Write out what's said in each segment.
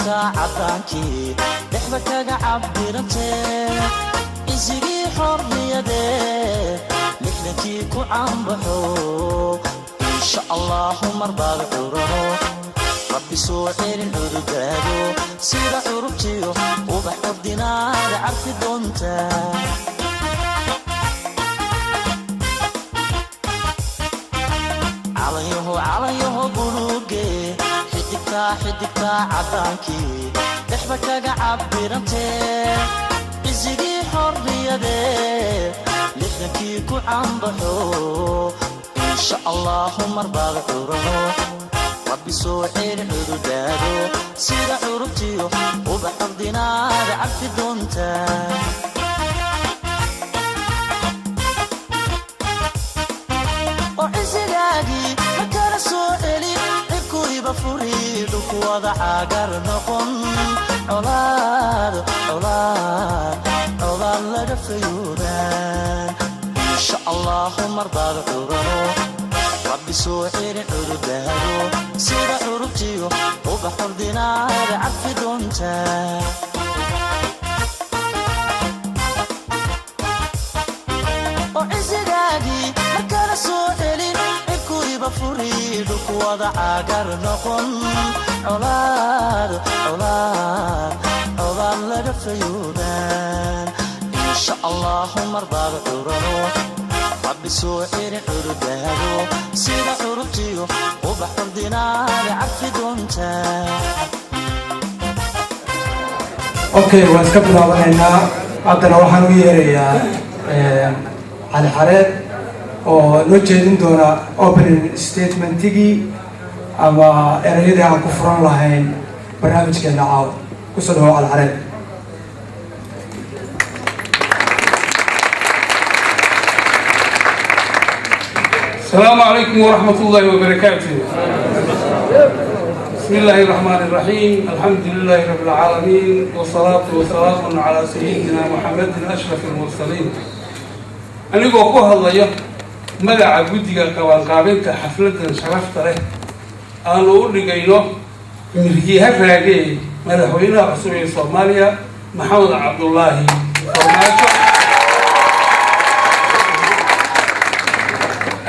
Xidigtaa caddaankii dhexda kaga cabirantee, isigii xorriyadee 60-kii ku caanbaxo. Insha Allahu marbaad curano, Rabbi soo celin cududaado, sida curubtiyo ubax ordinaada carfi doonta. Calanyaho, calanyaho buluuge, xidigtaa, xidigtaa caddaankii dhexda kaga cabirantee, isigii xorriyadee 60-kii ku caanbaxo. Insha Allahu marbaad curano, Rabbi soo celin cududaado, sida curubtiyo ubax ordinaada carfi doonta. Oo cisigaagii ma kala soo celi, cirkuyba furi, dhulku wada caagar noqon, colaad, colaad, colaad laga fayoobaan. Insha Allahu marbaad curano, Rabbi soo celin cududaado, sida curubtiyo ubax ordinaada carfi doonta. Oo cisigaagii ma kala soo celin, cirkuyba furi, dhulku wada caagar noqon, colaad, colaad, colaad laga fayoobaan. Insha Allahu marbaad curano, Rabbi soo celin cududaado, sida curubtiyo ubax ordinaada carfi doonta. Okay, waan iska bilaabanaynaa. Haddana waxaan u yeerayaa Cali Xareed oo noo jeedin doona opening statementigii ama ereyadii aan ku furan lahayn barnaamijkeena caawa. Kusoo dhawo, Cali Xareed. السلام عليكم ورحمة الله وبركاته. بسم الله الرحمن الرحيم، الحمد لله رب العالمين، والصلاة والسلام على سيدنا محمد أشرف المرسلين. Anigoo ku hadlaya magaca guddiga qabanqaabinta xafladan sharafta leh aanu u dhigayno mirgiha raagee madaxweynaha cusub ee Soomaaliya, Maxamed Cabdullaahi Farmaajo,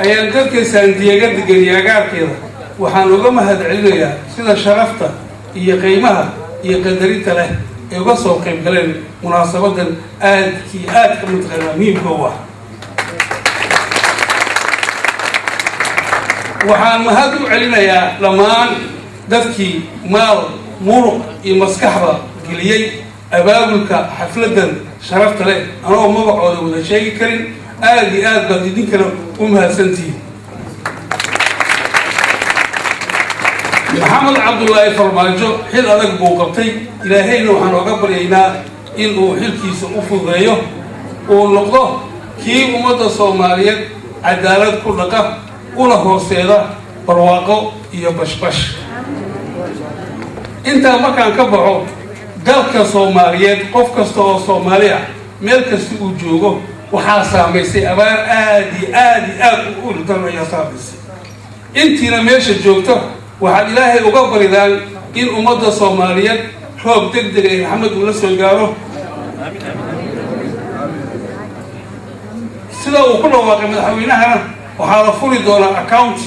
ayaan dadka Saandiyaga degan iyo agaarkeeda waxaan uga mahad celinayaa sida sharafta iyo qiimaha iyo qadarinta leh ay uga soo qayb galeen munaasabadan aadkii aadka mataqaanaa muhiimka u ah. Waxaan mahad u celinayaa dhammaan dadkii maal, muruq iyo maskaxba geliyey abaabulka xafladan sharafta leh, anoo magacooda wada sheegi karin. Aada iyo aad baad idinkana u mahadsantihiin. Maxamed Cabdullaahi Farmaajo xil adag buu qabtay. Ilaahayna waxaan oga baryaynaa in uu xilkiisa u fududeeyo, uu noqdo kii ummadda Soomaaliyeed cadaalad ku dhaqa, una hooseeda barwaaqo iyo bashbash. Intaa markaan ka baxo, dalka Soomaaliyeed, qof kasta oo Soomaali ah, meel kasta uu joogo, waxaa saamaysay abaar aada iyo aada iyo aad u uldan ayaa saamaysay. Intiina meesha joogto waxaad Ilaahay uga baridaan in ummadda Soomaaliyeed roob deg deg ay raxmad ula soo gaaro, sida uu ku dhawaaqay madaxweynahana. Waxaa la furi doonaa account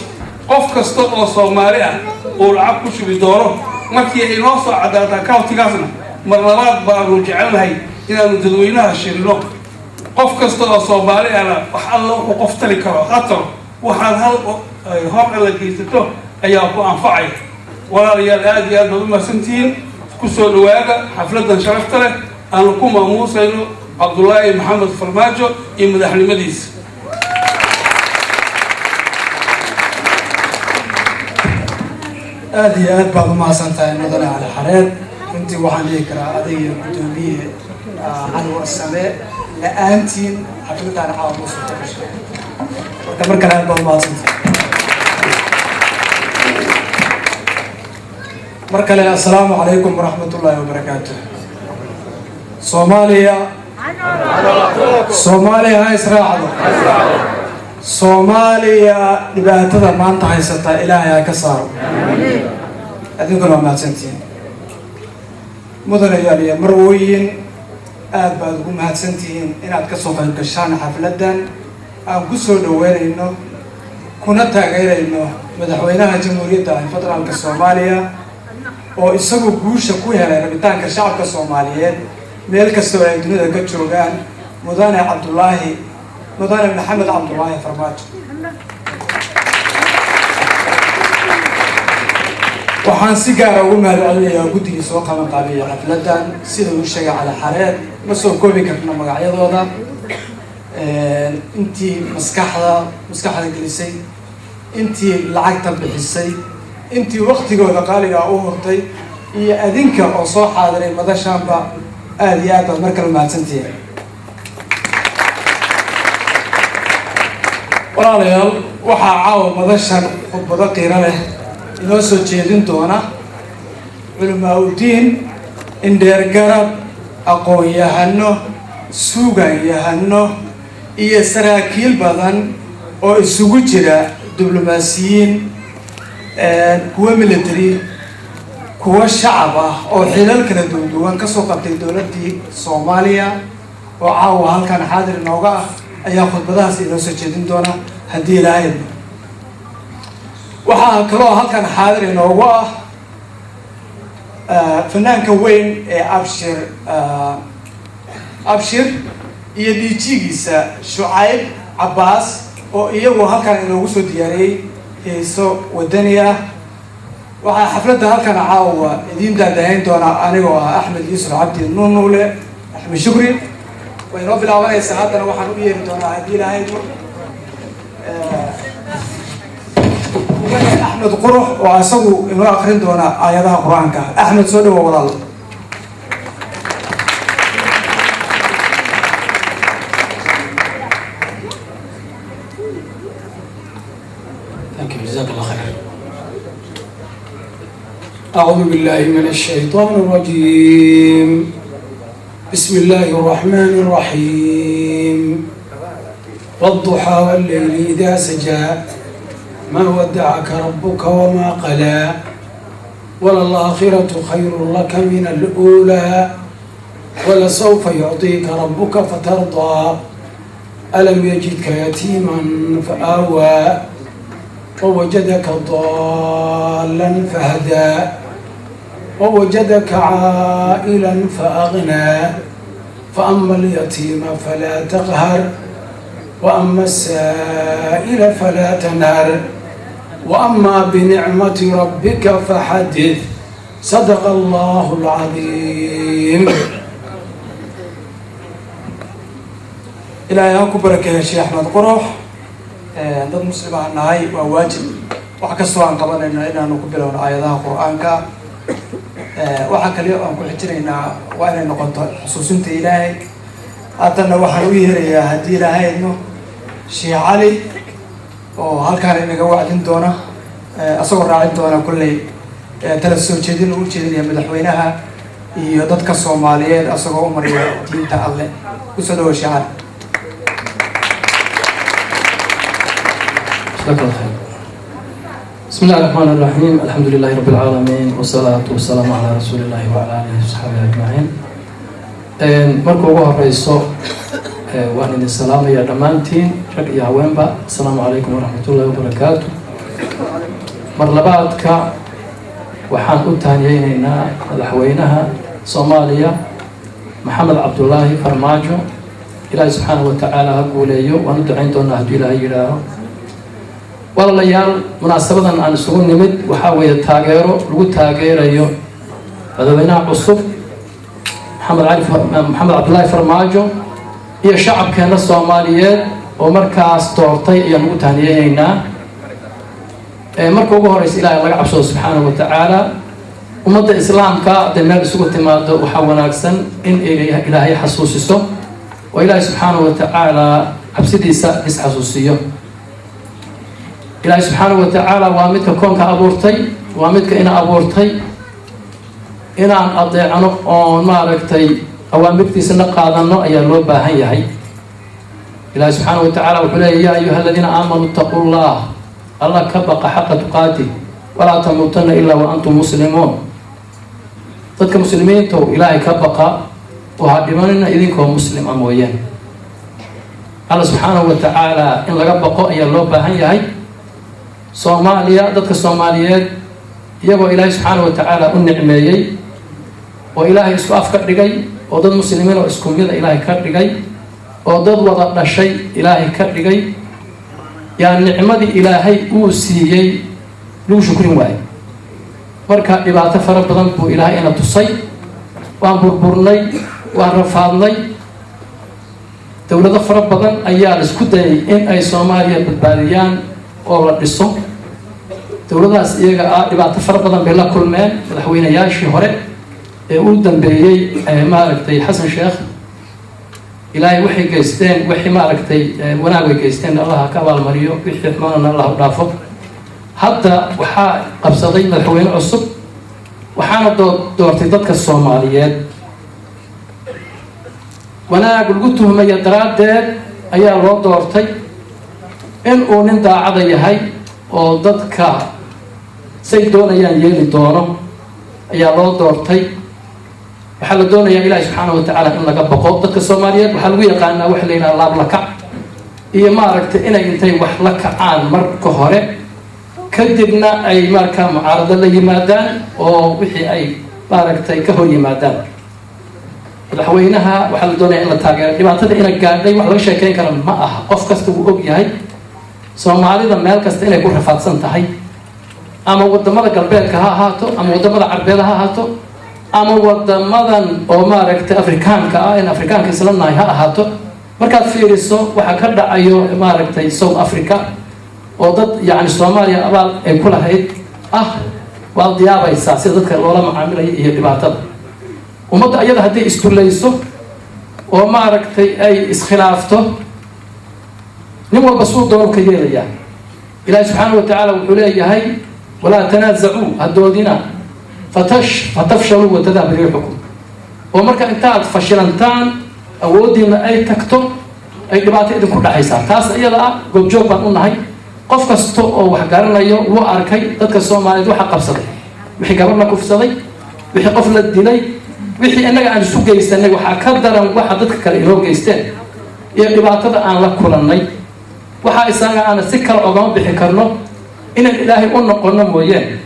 qof kasta oo Soomaali ah uu lacag ku shubi doono. Markii ay noo soo caddaato accountigaasna, mar labaad baanu jecelnahay inaanu dadweynaha shirino. Qof kasta oo Soomaali ahna wax alla wuxuu qof tali karo ha taro. Waxaad hal hor alla geysato ayaa ku anfacaya. Walaalayaal, aada iyo aad baad u mahadsantihiin. Kusoo dhawaada xafladan sharafta leh aanu ku maamuusayno Cabdullaahi Maxamed Farmaajo iyo madaxnimadiisa. Aada iyo aad baad umahadsan tahay, mudane Cali Xareed. Runtii waxaan dhihi karaa adiga iyo guddoomiye Cali Warsame la-aantiin xafladan caawa ma suurta gashay. Marka mar kale aad baad umahadsantahay. Mar kale assalaamu calaykum waraxmat ullaahi wabarakaatu. Soomaaliya, Soomaaliya ha israacdo. Soomaaliya dhibaatada maanta haysata Ilaahay ha ka saaro. Adinkuna waa mahadsantihiin. Mudanayaal iyo marwooyin, aad baad ugu mahadsantihiin inaad ka soo qayb gashaan xafladdan aan ku soo dhaweynayno kuna taageerayno madaxweynaha Jamhuuriyadda Federaalka Soomaaliya, oo isagu guusha ku helay rabitaanka shacabka Soomaaliyeed meel kastoo ay dunida ka joogaan, Mudane Cabdulaahi, Mudane Maxamed Cabdulaahi Farmaajo. Waxaan si gaara ugu mahad celinayaa guddigii soo qaban qaabiyay xafladdan. Sida uu sheegay Cali Xareed, ma soo koobi karno magacyadooda, intii maskaxda gelisay, intii lacagta bixisay, intii waktigooda qaaligaa u hurtay, iyo adinka oo soo xaadiray madashaanba, aada iyo aad baad mar kale mahadsantihiin. Walaalayaal, waxaa caawa madashan khudbado qiiro leh inoo soo jeedin doona culamaa udiin, indheergarab, aqoon-yahano, suuganyahano iyo saraakiil badan oo isugu jira diblomaasiyiin, kuwo military, kuwo shacab ah oo xilal kala duwan kasoo qabtay dowladdii Soomaaliya, oo caawa halkan xaadir inooga ah, ayaa khudbadahaas inoo soo jeedin doona haddii Ilaahay. Waxaa kaloo halkan xaadir inoogu ah fanaanka weyn ee Abshir Abshir iyo DJ-giisa Shucayb Cabbaas, oo iyagu halkan inoogu soo diyaariyey heeso wadani ah. Waxaa xafladda halkan caawa idiin daadahayn doonaa anigoo ah Axmed Yuusuf Cabdi Nuunuule, Axmed Shukri. Way inoo bilaabanaysaa. Haddana waxaan u yeeri doonaa, haddii Ilaahaydu, Axmed Qurux, oo isagu inoo akrin doona aayadaha Qur-aanka. Axmed, soo dhawo walaal. Thank you. جزاك الله خير. أعوذ بالله من الشيطان الرجيم. بسم الله الرحمن الرحيم. والضحى والليل إذا سجى، ما ودعك ربك وما قلى، وللآخرة خير لك من الأولى، ولسوف يعطيك ربك فترضى، ألم يجدك يتيما فآوى، ووجدك ضالا فهدى، ووجدك عائلا فأغنى، فأما اليتيم فلا تقهر، وأما السائل فلا تنهر، وأما بنعمة ربك فحدث. صدق الله العظيم. Ilaahay ha ku barakeeyo Sheekh Axmed Qurux. Dad muslim aan nahay, waa waajib wax kastoo aan qabanayno inaanu ku bilowno aayadaha Qur-aanka. Waxaa kaliya aan ku xijinaynaa waa inay noqoto xusuusinta Ilaahay. Haddana waxaan u yeerayaa, haddii Ilaahay idmo, Sheekh Cali, oo halkaan inaga wacdin doona, asagoo raacin doona kolley tala soo jeedin uu ujeedinaya madaxweynaha iyo dadka Soomaaliyeed, asagoo u mariya diinta Alle. Kusoo dhawo, Sheekh Cali. جزاك الله خير. بسم الله الرحمن الرحيم، الحمد لله رب العالمين، والصلاة والسلام على رسول الله وعلى آله وصحبه أجمعين. Marka ugu horeyso, waan idin salaamaya dhammaantiin, rag iyo haweenba. Asalaamu calaykum waraxmat ullahi wabarakaatu. Mar labaadka, waxaan u tahniyeyneynaa madaxweynaha Soomaaliya Maxamed Cabdulaahi Farmaajo. Ilaahay subxaanahu wa tacaala ha guuleeyo. Waan u ducayn doonaa hadduu Ilaahay yidhaaho. Walaalayaal, munaasabadan aan isugu nimid waxaa weeye taageero lagu taageerayo madaxweynaha cusub Maxamed Cali, Maxamed Cabdulaahi Farmaajo, iyo shacabkeena Soomaaliyeed oo markaas doortay ayaan ugu tahniyeyneynaa. Marka ugu horeysa, Ilahay laga cabsado subxaanahu wa tacaala. Ummadda Islaamka hadday meel isugu timaado, waxaa wanaagsan in Ilaahay xasuusiso oo Ilaahay subxaanahu wa tacaala cabsidiisa is-xasuusiyo. Ilaahay subxaanahu wa tacaala waa midka koonka abuurtay, waa midka ina abuurtay. Inaan adeecno oon maaragtay awaamirtiisana qaadano ayaa loo baahan yahay. Ilahi subxaanahu wa tacaala wuxuu leeya: يا أيها الذين آمنوا اتقوا الله, Alla ka baqa, حق تقاته, ولا تموتن إلا وأنتم مسلمون. Dadka Muslimiinta oo Ilaahay ka baqa oo ha dhimanina idinkoo Muslim ah mooyaan. Alla subxaanahu wa tacaala in laga baqo ayaa loo baahan yahay. Soomaaliya, dadka Soomaaliyeed, iyagoo Ilaahay subxaanahu wa tacaala u nicmeeyey oo Ilaahay isku af ka dhigay oo dad Muslimiin oo isku mida Ilaahay ka dhigay oo dad wada dhashay Ilaahay ka dhigay, yaa nicmadii Ilaahay uu siiyey lagu shukrin waayey. Marka dhibaato fara badan buu Ilaahay ina tusay. Waan burburnay, waan rafaadnay. Dowlado fara badan ayaa la isku dayay in ay Soomaaliya badbaadiyaan oo la dhiso. Dowladahaas iyaga ah dhibaato fara badan bay la kulmeen. Madaxweynayaashii hore ee u dambeeyey, maaragtay, Xasan Sheekh, Ilaahay waxay geysteen, wixii, maaragtay, wanaag way geysteen, Allah ka abaalmariyo, wixii xumaanana Allah u dhaafo. Hadda waxaa qabsaday madaxweyne cusub, waxaana doortay dadka Soomaaliyeed. Wanaag lagu tuhmaya daraaddeed ayaa loo doortay, in uu nin daacada yahay oo dadka say doonayaan yeeli doono ayaa loo doortay. Waxaa la doonayaa Ilaahi subxaana wa tacaala in laga baqo. Dadka Soomaaliyeed waxaa lagu yaqaanaa waxa la yidhaha laablakac iyo, maaragtay, inay intay wax la kacaan marka hore, kadibna ay markaa mucaarado la yimaadaan oo wixii ay, maaragtay, ka hor yimaadaan madaxweynaha. Waxaa la doonaya in la taageero. Dhibaatada ina gaadhay wax laga sheekeyn kara ma aha. Qof kasta wuu og yahay Soomaalida meel kasta inay ku rafaadsan tahay, ama wadamada galbeedka ha ahaato, ama wadamada Carbeed ha ahaato, ama wadamadan oo, maaragtay, Afrikaanka ah in Afrikaanka isla nahay ha ahaato. Markaad fiiriso waxa ka dhacayo, maaragtay, South Africa oo dad yacni Soomaaliya abaal ay ku lahayd ah, waad yaabaysaa sida dadka loola macaamilayo iyo dhibaatada ummadda. Ayada hadday isdullayso oo, maaragtay, ay iskhilaafto, nin walba suu doono ka yeelayaa. Ilaahi subxaana wa tacaala wuxuu leeyahay: "Walaa tanaasacuu," hadoodina, "fatafshaluu watadhaba riixukum." Oo marka intaad fashilantaan, awooddiina ay tagto, ay dhibaato idinku dhexaysaa. Taas iyada ah goobjoog baan u nahay. Qof kasta oo wax garanayo wuu arkay dadka Soomaaliyeed waxa qabsaday, wixii gabar la kufsaday, wixii qof la dilay, wixii innaga aan isu geysanay. Waxaa ka daran waxa dadka kale inoo geysteen iyo dhibaatada aan la kulannay. Waxaa isaga aana si kale ogama bixi karno inaan Ilaahay u noqonno mooyeen.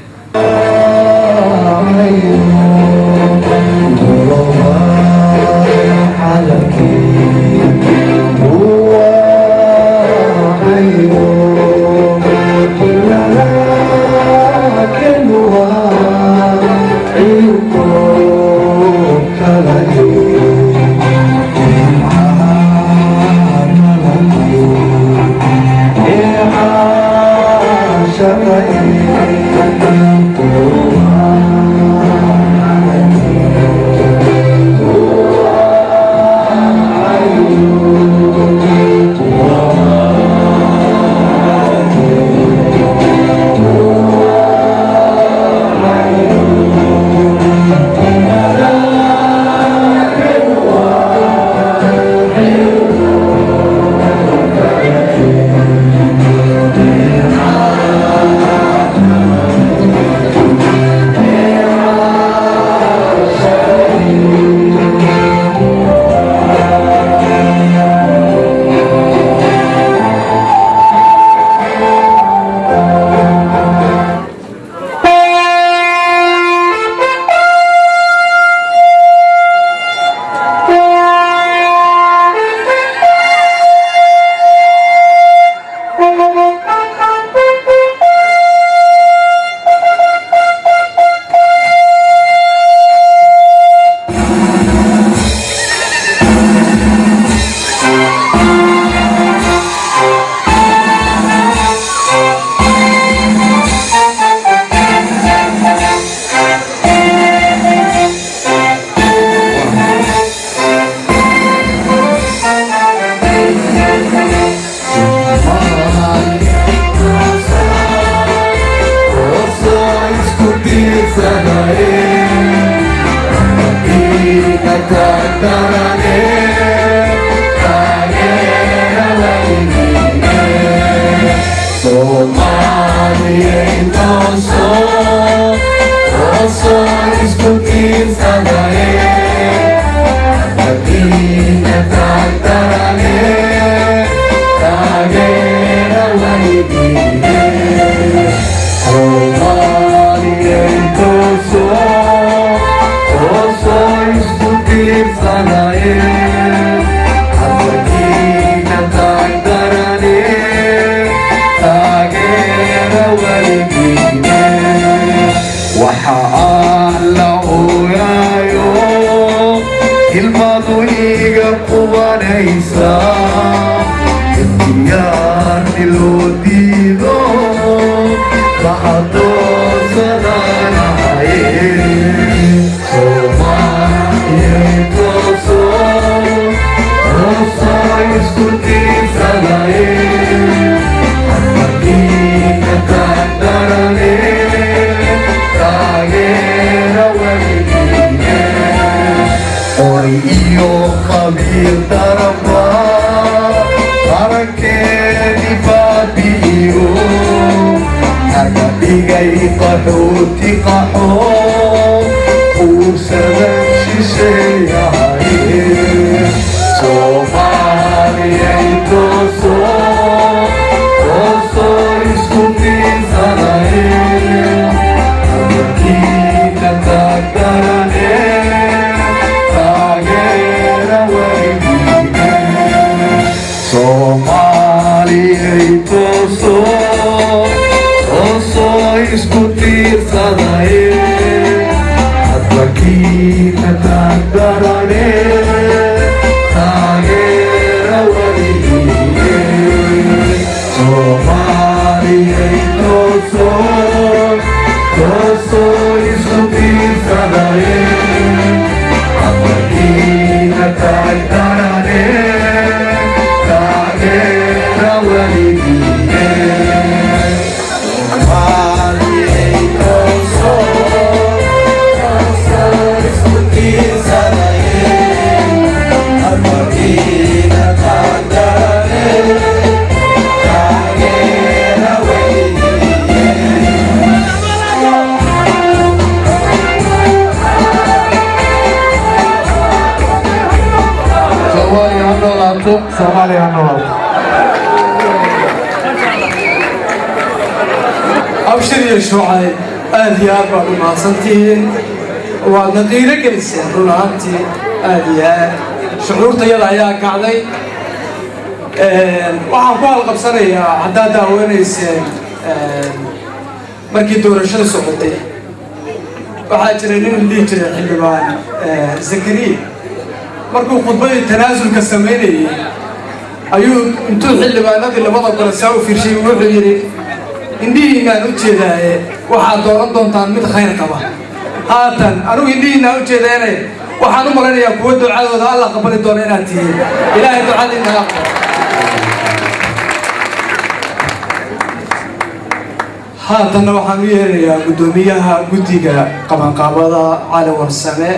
Weligiine waxa aan la ooyaayo, ilmadu iga qubanaysaa, ikhtiyaarni loo diido la adoonsadanaye. Soomaaliya tooso, toosoo isku tiirsadaye, hadmarkiina taagdarane, taageera weligiine. Oy iyo qabiil daraba qarankeeni baabi'iyo, naga dhigay qaxooti qaxo uusadan shisheeyahay. Soomaaliyay tooso, toosoo isku tiirsanaye, hadalkiina taagdarane, taageera weligiine. Soomaaliyay tooso, toosoo isku tiirsanaye, hadalkiina taagdarane, taageera weligiine. Soomaaliyay tooso, toosoo isku tiirsanaye, hadalkiina taagdarane, taageera weligiine. Soomaaliyay tooso, toosoo isku tiirsanaye, hadalkiina taagdarane, taageera weligiine. Soomaaliya ha noolaato! Soomaaliya ha noolaato! Abshir iyo Shucay, aad iyo aad baad u mahadsantihiin, waadna qiiro geliseen. Run ahaantii aad iyo aad shucuurtayada ayaa kacday. Waxaan ku halqabsanayaa, haddaad daawanayseen markii doorashada socotay, waxaa jiray nin la dhihi jiray Xildhibaan Zakariya. Markuu khudbadii tanaasulka samaynayey ayuu intuu xildhibaanadii labada gole saa u fiirshay wuxuu yidhi: "Indhihiinaan u jeedaaye, waxaad dooran doontaan mid khayr qaba." Haatan anugu indhihiinaan u jeedaane, waxaan u malaynayaa kuwa ducadooda Alla aqbali doona inaad tihiin. Ilaahay ducadiina aqbal. Haatanna waxaan u yeerayaa guddoomiyaha guddiga qabanqaabada, Cali Warsame,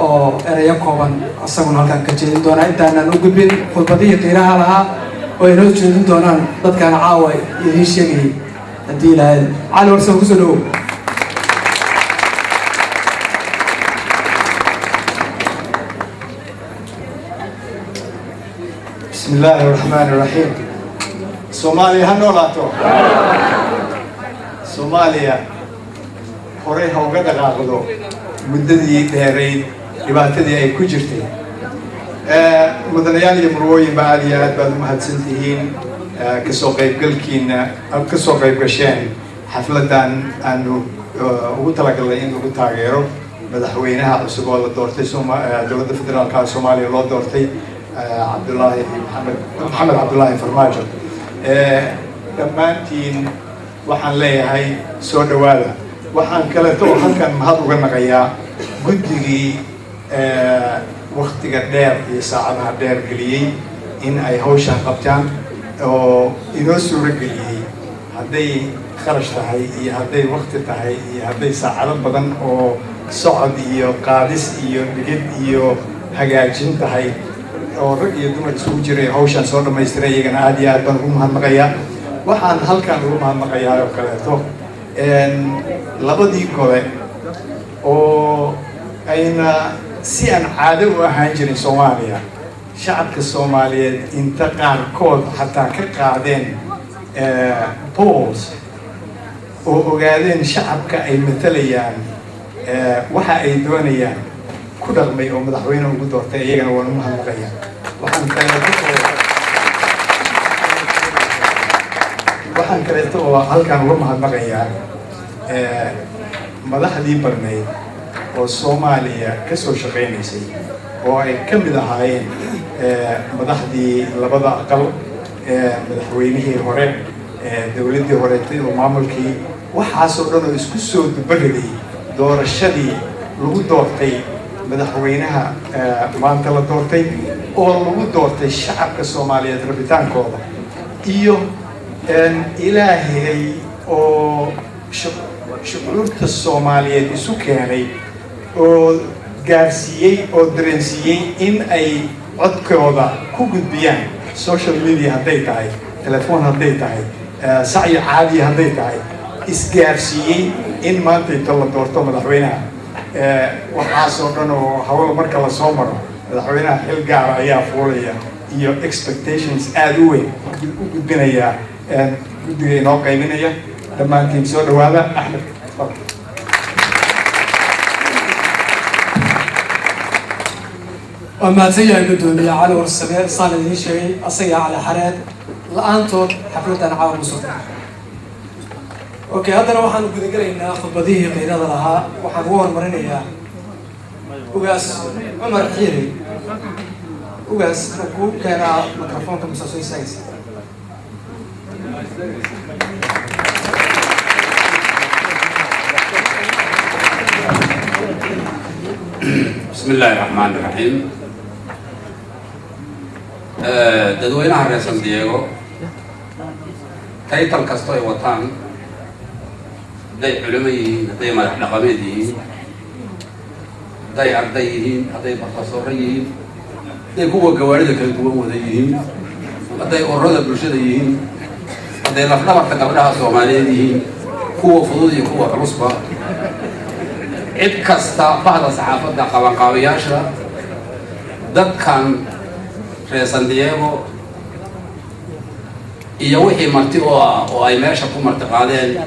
oo ereyo kooban isaguna halkaan ka jeedin doonaa, intaanan u gudbin khudbadihii qiiraha lahaa oo ay noo jeedin doonaan dadkaan caawa idiin sheegayay haddii Ilaahay. Cali Warsame, kusoo dhawow. بسم الله الرحمن الرحيم. Soomaaliya ha noolaato! Soomaaliya horey ha uga dhaqaaqdo muddadii dheerayd dhibaatadii ay ku jirtay. Mudanayaal iyo murwooyinba, aad iyo aad baad u mahadsan tihiin kasoo qaybgalkiina aad kasoo qayb gasheen xafladan aanu ugu talagalnay in lagu taageero madaxweynaha cusub oo la doortay, Dowladda Federaalka Soomaaliya loo doortay, Cabdullaahi Maxamed, Maxamed Cabdullaahi Farmaajo. Dhammaantiin waxaan leeyahay soo dhawaada. Waxaan kaleeto oo halkan mahad uga naqayaa guddigii waktiga dheer iyo saacadaha dheer geliyey in ay hawshan qabtaan oo inoo suuro geliyey, hadday kharash tahay iyo hadday wakti tahay iyo hadday saacado badan oo socod iyo qaadis iyo dhigid iyo hagaajin tahay, oo rag iyo dumar isugu jiray hawshan soo dhamaystiray. Iyagana aad iyo aad baan ugu mahadnaqayaa. Waxaan halkan ugu mahadnaqayaa oo kaleeto labadii gole oo ayna si aan caado u ahaan jirin Soomaaliya, shacabka Soomaaliyeed inta qaarkood xataa ka qaadeen polls oo ogaadeen shacabka ay matalayaan waxa ay doonayaan, ku dhaqmay oo madaxweyne ugu doortay, iyagana waan u mahadnaqayaa. Waxaan kaleeto oo waxaan kaleeto oo Waxaan kaleeto oo halkaan uga mahadnaqayaa madaxdii badnayd oo Soomaaliya ka soo shaqaynaysay, oo ay ka mid ahaayeen madaxdii labada aqal, madaxweynihii hore, dowladdii horeetay oo maamulkii, waxaasoo dhan oo isku soo dubariday doorashadii lagu doortay madaxweynaha maanta la doortay, oo lagu doortay shacabka Soomaaliyeed rabitaankooda, iyo Ilaahay oo shucuurta Soomaaliyeed isu keenay oo gaarsiiyey oo dareensiiyey in ay codkooda ku gudbiyaan social media hadday tahay, telefoon hadday tahay, sacyi caadiya hadday tahay, isgaarsiiyey in maantayto la doorto madaxweynaha. Waxaasoo dhan oo hawl marka lasoo maro, madaxweynaha xil gaara ayaa fuulaya iyo expectations aada u weyn u gudbinaya guddiga inoo qaybinaya. Dhammaantiin soo dhawaada. Axmed. Waa mahadsan yahay guddoomiye Cali Warsame. Saan idiin sheegay, asaga Cali Xareed la-aantood xafladdan caawa ma soo. Okay, haddana waxaanu gudagelaynaa khudbadihii qiirada lahaa. Waxaan ugu horumarinayaa Ugaas Cumar Xiiri. Ugaas, ma kuu keenaa microfoonka mase soo istaagaysa? بسم الله الرحمن الرحيم. Dadweynaha reer San Diego, title kasto ay wataan, hadday culimo yihiin, hadday madax dhaqameed yihiin, hadday arday yihiin, hadday barofesoro yihiin, hadday kuwa gawaarida kala duwan wada yihiin, hadday ururada bulshada yihiin, hadday lafdhabarta gabdhaha Soomaaliyeed yihiin, kuwa fudud iyo kuwa culusba, cid kasta, bahda saxaafadda, qabanqaabayaasha, dadkan reer San Diego iyo wixii marti oo ah oo ay meesha ku marti qaadeen,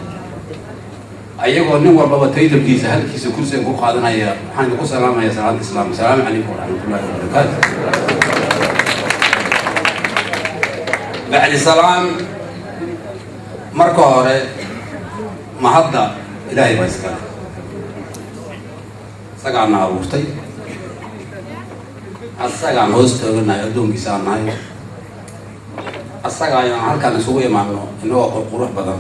ayagoo nin walbaba title-kiisa halkiisa kursiga ku qaadanaya, waxaan idinku salaamaya salaanta Islaam. Asalaamu calaykum waraxmatullahi wabarakaatu. Bacdi salaam, marka hore mahadda Ilaahay baa iskale, isagaana abuurtay, asagaan hoos tooganahay, addoonkiisaan nahay, asaga ayaan halkaan isugu imaano inagoo qurqurux badan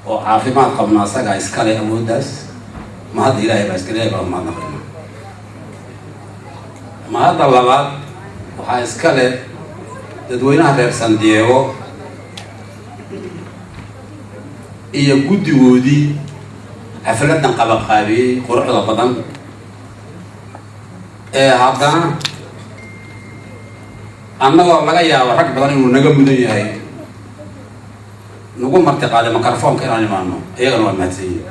oo caafimaad qabno, asagaa iskale awooddaas. Mahadda Ilaahay baa iskale, Ilahay baa mahadnaqayna. Mahadda labaad waxaa iskale dadweynaha reer San Diego iyo guddigoodii xafladdan qabaqaabiyey quruxda badan, ee haddana annagoo laga yaabo rag badan inuu naga mudan yahay nagu marti qaaday microfoonka inaan imaano, iyagana waa mahadsan yihin.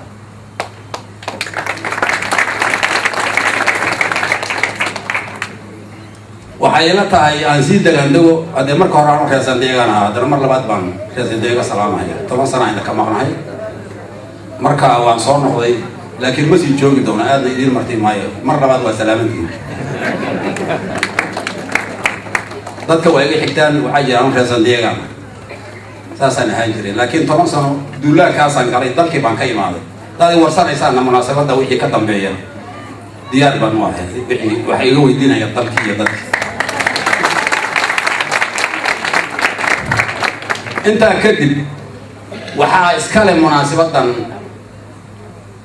Waxay ila tahay aan sii degaandego. Haddee marka hore aanu reer San Diegaan ahaa, haddana mar labaad baan reer San Diego salaamaya. 10 sana inta ka maqnahay, marka waan soo noqday, laakiin ma sii joogi doona, aadna idiin marti maayo. Mar labaad waa salaamantihin. Dadka waa iga xigtaan, waxaa jira anu reer San Diegaan saasaan ahaan jiray, laakiin 10 sano duulaankaasaan galay, dalkii baan ka imaaday. Haddaad i warsanaysaanna, munaasabadda wixii ka dambeeya diyaar baan u ahay, wixii waxay iga weydiinaya dalkii iyo dadkii. Intaa kadib, waxaa iskale munaasabaddan,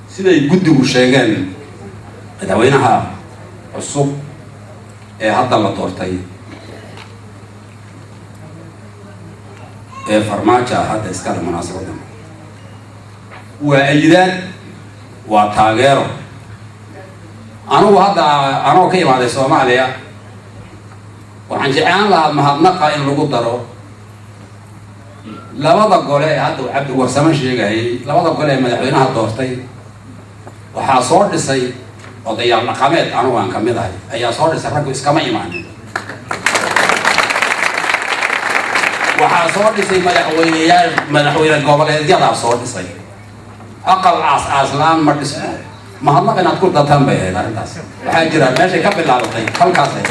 siday guddigu sheegeen, madaxweynaha cusub ee hadda la doortay ee Farmaajo ah. Hadda iskale munaasabaddan waa ayidaad, waa taageero. Anugu hadda anoo ka imaaday Soomaaliya, waxaan jeclaan lahaa mahadnaqa in lagu daro labada gole ee hadda uu Cabdi Warsamo sheegayay. Labada gole ee madaxweynaha doortay waxaa soo dhisay odayaal dhaqameed anugu aan kamid ahay ayaa soo dhisay, raggu iskama imaanin. Waxaa soo dhisay madaxweyneyaal, madaxweyne goboleedyadaa soo dhisay. Aqal aas aas la-aan ma dhismo. Mahadnaq inaad ku dataan bay ahayd arrintaas. Waxaa jira meeshay ka bilaabatay halkaasay.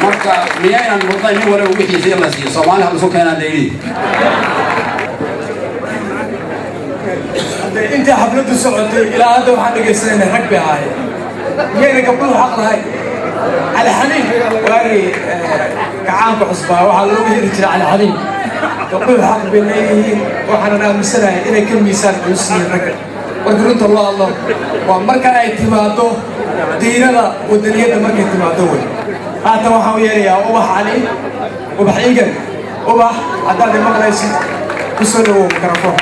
Marka miyaynan mudnayn nin waliba wixiisa in la siiyo? Soomaali hal isu keenaan la yidhi. Hadee intii xafladdu socotay ilaa hadda waxaan dhegaysanayna rag bay ahaayeen. Miyayna gabdhuhu xaq lahayn? Cali Xaliim waagii gacaanka cusbaa waxaa loogu heli jiray Cali Xaliim. Gabdhuhu xaq bay leeyihiin, waxaanan aaminsanahay inay ka miisaan culus yihiin ragga marka runta loo hadlo. Waa marka ay timaado diirada wadaniyadda, markay timaado wey. Haatan waxaan u yeerayaa Ubax Cali, Ubax Iigan. Ubax, haddaad i maqlaysid, ku soo dhawow mikrafoon.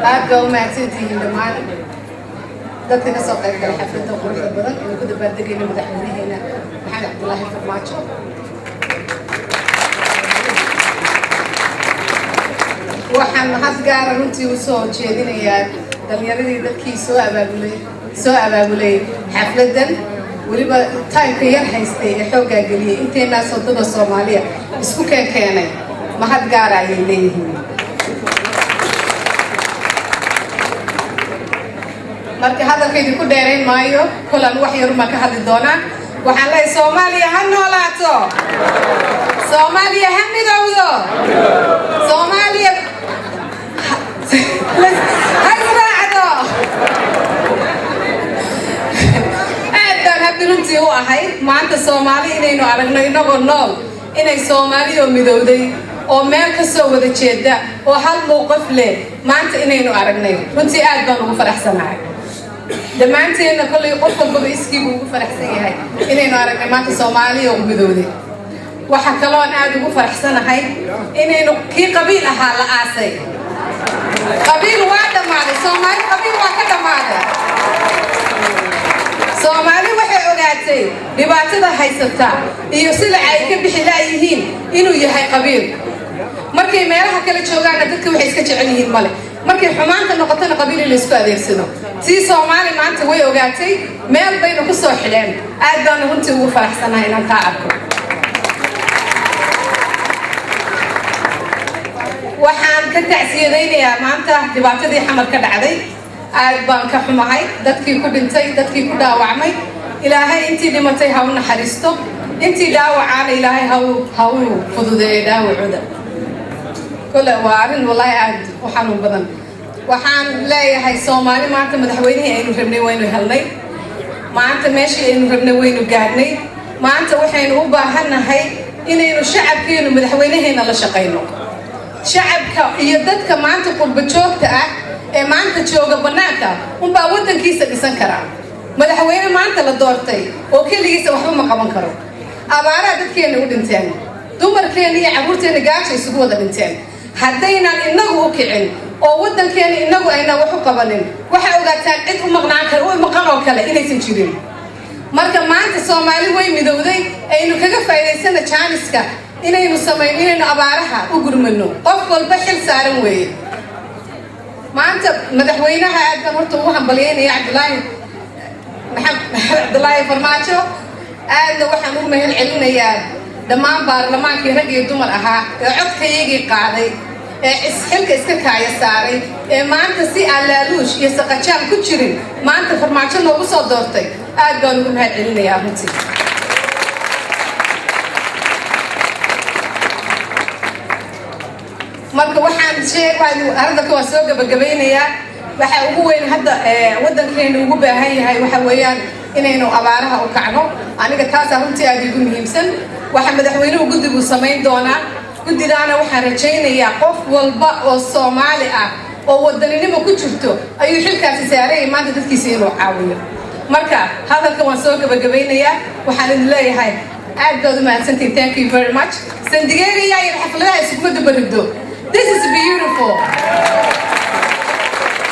Aad baa u mahadsantihiin dhammaan dadka ka soo qayb galay xafladda quruxda badan ee ku dabaaldegayna madaxweynaheena Maxamed Cabdulaahi Farmaajo. Waxaan mahad gaara runtii usoo jeedinayaa dhalinyaradii, dadkii soo abaabulay xafladdan, weliba timeka yar haystay ee xooggaa geliyey, inteenaas waddada Soomaaliya isku keenay. Mahad gaara ayay leeyihiin. Marka hadalka idinku dheerayn maayo, kolan wax yarumaan ka hadli doonaa. Waxaan leeyahay, Soomaaliya ha noolaato, Soomaaliya ha midowdo, Soomaaliya ha israacdo. Aad baan happy runtii u ahay maanta Soomaali inaynu aragno inagoo nool, inay Soomaali oo midowday oo meel ka soo wada jeeda oo hal mowqif leh maanta inaynu aragnay. Runtii aad baan ugu faraxsanahay dhammaanteenna. Kollay qof walbaba iskiibuu ugu faraxsan yahay inaynu aragnay maanta Soomaaliya oo midowday. Waxaa kaloon aad ugu faraxsanahay inaynu kii qabiil ahaa la aasay. Qabiil waa dhammaaday. Soomaali qabiil waa ka dhammaaday. Soomaali waxay ogaatay dhibaatada haysata iyo sida ay ka bixi laayihiin inuu yahay qabiil. Markay meelaha kale joogaanna dadka waxay iska jecel yihiin male, markay xumaanta noqotona qabiil in laysku adeegsado. Tii Soomaali maanta way ogaatay, meel baynu ku soo xidheen. Aad baanu runtii ugu faraxsanahay inaan taa arko. Waxaan ka tacsiyadaynayaa maanta dhibaatadii Xamar ka dhacday. Aad baan ka xumahay dadkii ku dhintay, dadkii ku dhaawacmay. Ilaahay intii dhimatay ha u naxariisto, intii dhaawacaana Ilaahay ha u fududeeyo dhaawacooda. Kole waa arrin wallaahi aad u xanuun badan. Waxaan leeyahay, Soomaali maanta madaxweynihii aynu rabnay waynu helnay. Maanta meeshii aynu rabnay waynu gaadhnay. Maanta waxaynu u baahannahay inaynu shacabkeenu madaxweynaheena la shaqayno. Shacabka iyo dadka maanta qurba joogta ah ee maanta jooga bannaanka unbaa waddankiisa dhisan karaa. Madaxweyne maanta la doortay oo keligiisa waxba ma qaban karo. Abaaraha dadkeenna u dhinteen, dumarkeenna iyo carruurteenna gaaja isugu wada dhinteen. Haddaynaan inagu u kicin oo waddankeena inagu aynaan wax u qabanin, waxay ogaataan cid u maqnaan kale, u maqan oo kale inaysan jirin. Marka maanta Soomaali way midowday, aynu kaga faa'iidaysana jaaniska inaynu samayno, inaynu abaaraha u gurmano. Qof walba xil saaran weeye. Maanta madaxweynaha aad baan horta ugu hambalyaynaya, Cabdulaahi, Maxamed Cabdulaahi Farmaajo. Aadna waxaan ugu mahad celinayaa dhammaan baarlamaankii rag iyo dumar ahaa ee codkayagii qaaday, ee xilka iska kaaya saaray, ee maanta si aan laaluush iyo saqajaan ku jirin maanta Farmaajo noogu soo doortay. Aad baan ugu mahad celinayaa runtii. Marka waxaan sheeg, hadalka waan soo gabagabaynayaa. Waxa ugu weyn hadda waddankeenu ugu baahan yahay waxa weeyaan inaynu abaaraha u kacno. Aniga taasaa runtii aada igu muhiimsan. Waxa madaxweynuhu guddigu samayn doonaa, guddidaana waxaan rajaynayaa qof walba oo Soomaali ah oo wadaninimo ku jirto ayuu xilkaasi saarayay maanta dadkiisa inuu caawiyo. Marka hadalka waan soo gabagabaynayaa. Waxaan idin leeyahay aad baad u mahadsantihin. Thank you very much. San Diego yaa yar xafladaha isuguma dabarido. This is beautiful.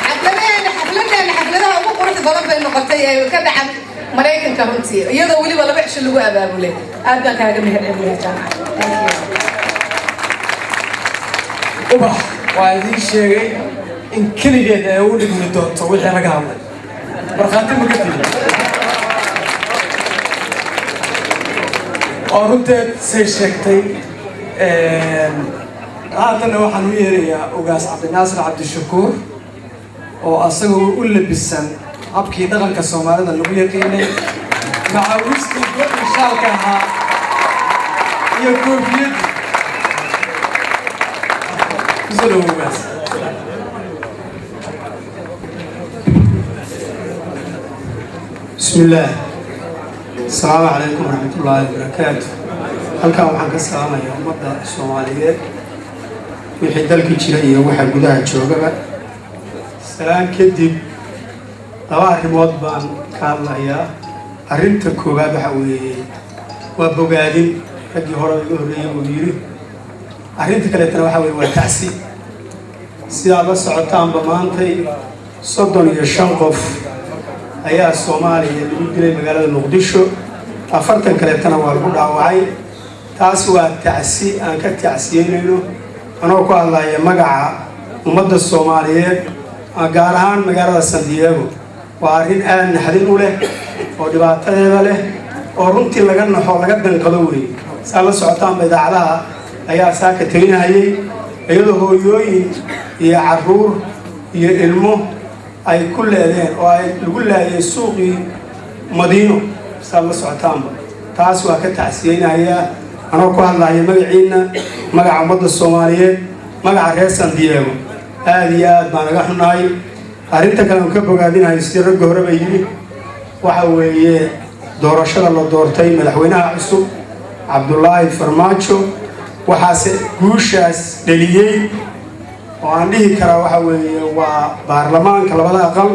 Xafladaheena, xafladeena xafladaha ugu quruxda badan bay noqotay ee ka dhacan Maraykanka runtii, iyadoo weliba 2 cisho lagu abaabulay. Aad baan kaaga mahad celinayaa, Jaamac. Thank you. Ubax waa idiin sheegay in keligeed ay u dhigmi doonto wixii laga hadlay. Markhaati ma ka tigi oo runteed say sheegtay. Haatanna waxaan u yeerayaa Ugaas Cabdinaasir Cabdishakuur oo asagoo u labisan habkii dhaqanka Soomaalida lagu yaqiinay, macawistii go-i shaalka ahaa iyo koofiyadii. Kusoo dhawo, Ugaas. بسم الله، السلام عليكم ورحمة الله وبركاته. Halkan waxaan ka salaamayaa ummadda Soomaaliyeed, wixii dalka jira iyo waxa gudaha joogaba. Salaan kadib, laba arrimood baan ka hadlayaa. Arrinta koowaad waxa weeye waa bogaadin raggii hore iga horreeyey uu yidhi. Arrinta kaleetana waxa weeye waa tacsi. Sidaad la socotaanba, maantay 35 qof ayaa Soomaaliya lagu dilay magaalada Muqdisho, 40 kaleetana waa lagu dhaawacay. Taas waa tacsi aan ka tacsiyeynayno, anoo ku hadlaya magaca ummadda Soomaaliyeed, gaar ahaan magaalada San Diego. Waa arrin aad naxdin u leh oo dhibaatadeeda leh oo runtii laga naxo, laga danqado weeye. Saa la socotaanba, idaacadaha ayaa saaka telinahayay iyadoo hooyooyin iyo carruur iyo ilmo ay ku leedeen oo ay lagu laayay suuqii Madiino. Saad la socotaanba, taas waa ka tacsiyeynayaa anoo ku hadlaya magaciina, magaca ummadda Soomaaliyeed, magaca reer San Diego. Aada iyo aad baan naga xunahay. Arrinta kale aan ka bogaadinayo, sidii ragga horeba yidhi, waxa weeye doorashada la doortay madaxweynaha cusub Cabdulaahi Farmaajo. Waxaase guushaas dheliyey oo aan dhihi karaa waxa weeye waa baarlamaanka labada aqal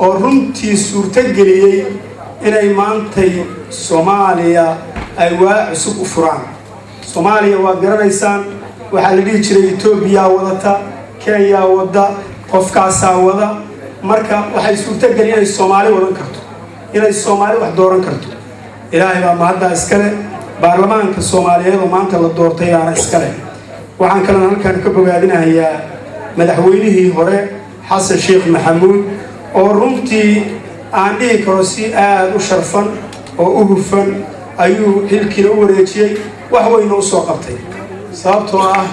oo runtii suurto geliyey inay maantay Soomaaliya ay waa cusub u furaan. Soomaaliya waad garanaysaan, waxaa la dhihi jiray Etoobiyaa wadata, Kenyaa wadda, qofkaasaa wada. Marka waxay suurto geliyeen inay Soomaali wadan karto, inay Soomaali wax dooran karto. Ilaahay baa mahaddaa iskale, baarlamaanka Soomaaliyeed oo maanta la doortay aana iskale. Waxaan kalena halkan ka bogaadinahayaa madaxweynihii hore Xasan Sheekh Maxamuud oo runtii aan dhihi karo si aada u sharfan oo u hufan ayuu xilkiina u wareejiyey, wax weyna u soo qabtay, sababtoo ah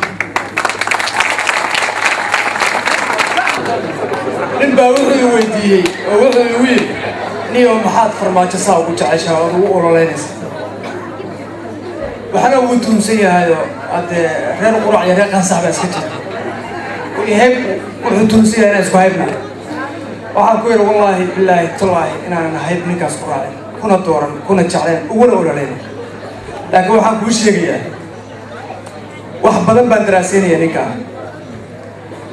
Nin baa wuxuu i weydiiyey oo wuxuu igu yidhi: "Niyo, maxaad Farmaajo saa ugu jeceshaha ood ugu ololeynaysa?" Waxaana wuu tuhumsan yahayoo haddee reer Qurac iyo reer Qansax baa iska jira, hayb wuxuu tuhumsan yahay inaan isku haybnahay. Waxaan ku yidhi: "Wallaahi, bilaahi, tallaahi inaanan hayb ninkaas ku raacin, kuna dooran, kuna jecleen, uguna ololeyn. Laakiin waxaan kuu sheegayaa, wax badan baan daraaseynaya ninkaa."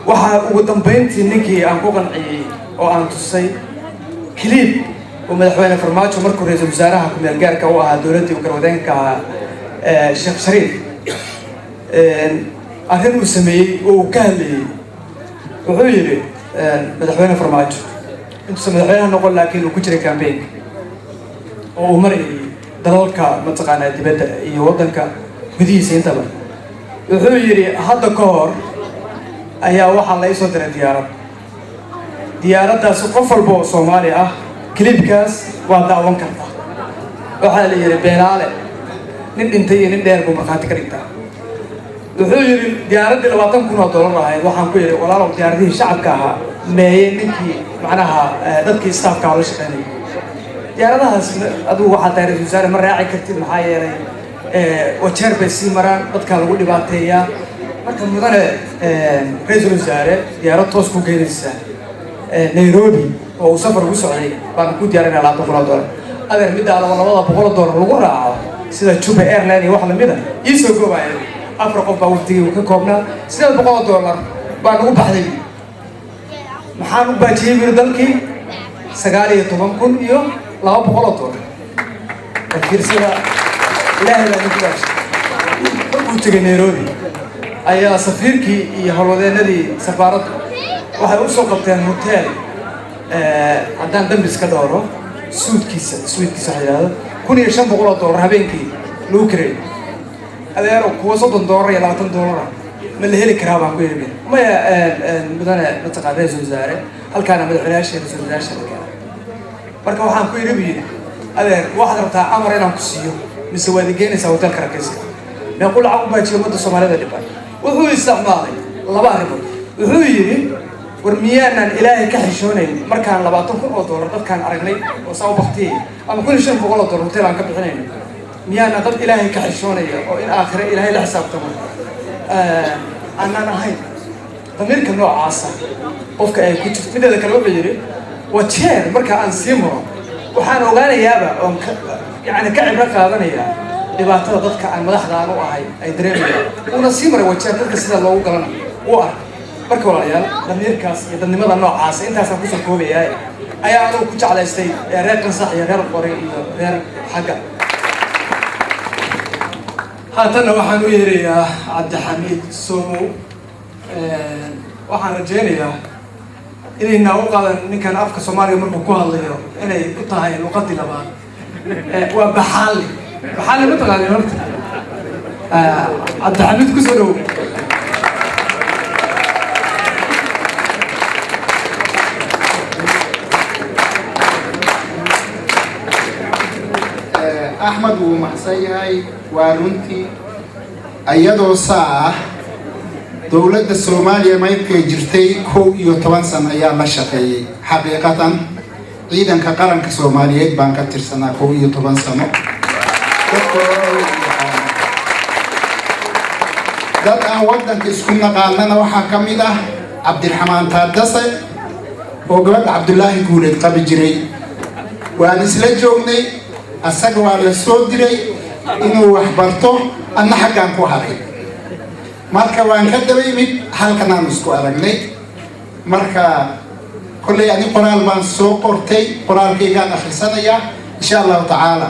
Waxaa ugu dambayntii ninkii aan ku qanciyey oo aan tusay clip uu madaxweyne Farmaajo markuu ra-iisul wasaaraha ku-meel gaarka u ahaa dowladdii uu garwadeenka ahaa Sheekh Shariif, arrin uu sameeyey oo uu ka hadlayey. Wuxuu yidhi madaxweyne Farmaajo intuusan madaxweynaha noqon, laakiin uu ku jiray campaign-ka oo uu marayay dalalka mataqaanaa dibadda iyo waddanka gudihiisa intaba, wuxuu yidhi: "Hadda ka hor ayaa waxaa la isoo diray diyaarad. Diyaaraddaasi qof walba oo Soomaali ah clip-kaas waa daawan kartaa." Waxaa la yidhi beenaale, nin dhintay iyo nin dheer buu markhaati ka dhigtaa. Wuxuu yidhi: "Diyaaraddii $20,000 ahayd, waxaan ku yidhi: 'Walaalow, diyaaradihii shacabka ahaa meeye?' Ninkii macnaha dadkii staff-ka la shaqeynayay diyaaradahaas, adigu waxaa tahay ra-isul wasaare, ma raaci kartid, maxaa yeelay Wajeer bay sii maraan, dadkaa lagu dhibaateeyaa. Marka mudane ra-iisul wasaare, diyaarad toos ku keenaysa Nairobi oo uu safar ugu socday baan ku diyaarinaya $20,000. Adeer, middaa $200 lagu raaco sida Juba Airline iyo wax lamida iisoo goobaya.' Afar qof baa wafdigii uu ka koobnaa, $800 baa nagu baxday. Maxaan u baajiyey?" Biri dalkii $19,200. Fiirsada, Ilaahay baa idinku baashay. Markuu tegay Nairobi ayaa safiirkii iyo howlwadeenadii safaaraddu waxay usoo qabteen hotel, haddaan dambi iska dhowro, suite-kiisa waxa yidhahdo $1,500 habeenkii lagu kireeyo. "Adeero, kuwa $30 iyo $20 ma la heli karaa?" baan ku yidhi. "Maya, mudane mataqaan ra-iisul wasaare, halkaana madaxweynayaasha ra-isul wasaarayaasha la keenay." Marka waxaan ku yidhi, bu yidhi, "Adeer, waxaad rabtaa amar inaan ku siiyo mise waad igeynaysaa hotelka rakayska?" Meequu lacag u baajiyay ummadda Soomaalida dhiban? Wuxuu isticmaalay laba arrimood. Wuxuu yidhi: "War, miyaanan Ilaahay ka xishoonayn markaan $20,000 dadkaan aragnay oo saa u baktiyay, ama $1,500 hotel aan ka bixinayno? Miyaanan dad Ilaahay ka xishoonaya oo in aakhire Ilaahay la xisaabtamo aanan ahayn?" Damiirka noocaasa qofka ay ku jirto. Mideeda kale, wuxuu yidhi: "Wajeer marka aan sii maro, waxaan ogaanayaaba oon ka yani ka cibro qaadanayaa dhibaatada dadka aan madaxda aan u ahay ay dareemayaan." Uuna sii maray Wajeer, dadka sida loogu galana wuu arkay. Marka walaalayaal, damiirkaas iyo dadnimada noocaasa intaasaan kusoo koobayaa ayaa anugu ku jeclaystay reer Qansax iyo reer Qore iyo reer xagga. Haatanna waxaan u yeerayaa Cabdixamiid Somow. Waxaan rajaynayaa inayna u qaadan ninkan afka Soomaaliga markuu ku hadlayo inay u tahay luqadii labaad. Waa Baxaali. Baxaali ma taqaanin horta? Cabdixamiid, kusoo dhowo. Axmed wuu maxsan yahay, waa runtii. Iyadoo saa ah, dowladda Soomaaliya maybkay jirtay 11 sano ayaa la shaqeeyey. Xaqiiqatan, ciidanka qaranka Soomaaliyeed baan ka tirsanaa 11 sano. Dad aan waddanka isku naqaanana waxaa ka mid ah Cabdiraxmaan Taadase oo gabadha Cabdulaahi Guuleed qabi jiray. Waan isla joognay. Asaga waa la soo diray inuu wax barto, anna xaggaan ku haray. Marka waan ka daba imid, halkan aan isku aragnay. Marka kollay ani qoraal baan soo qortay, qoraalkaygaan akhrisanayaa insha Allahu tacaala.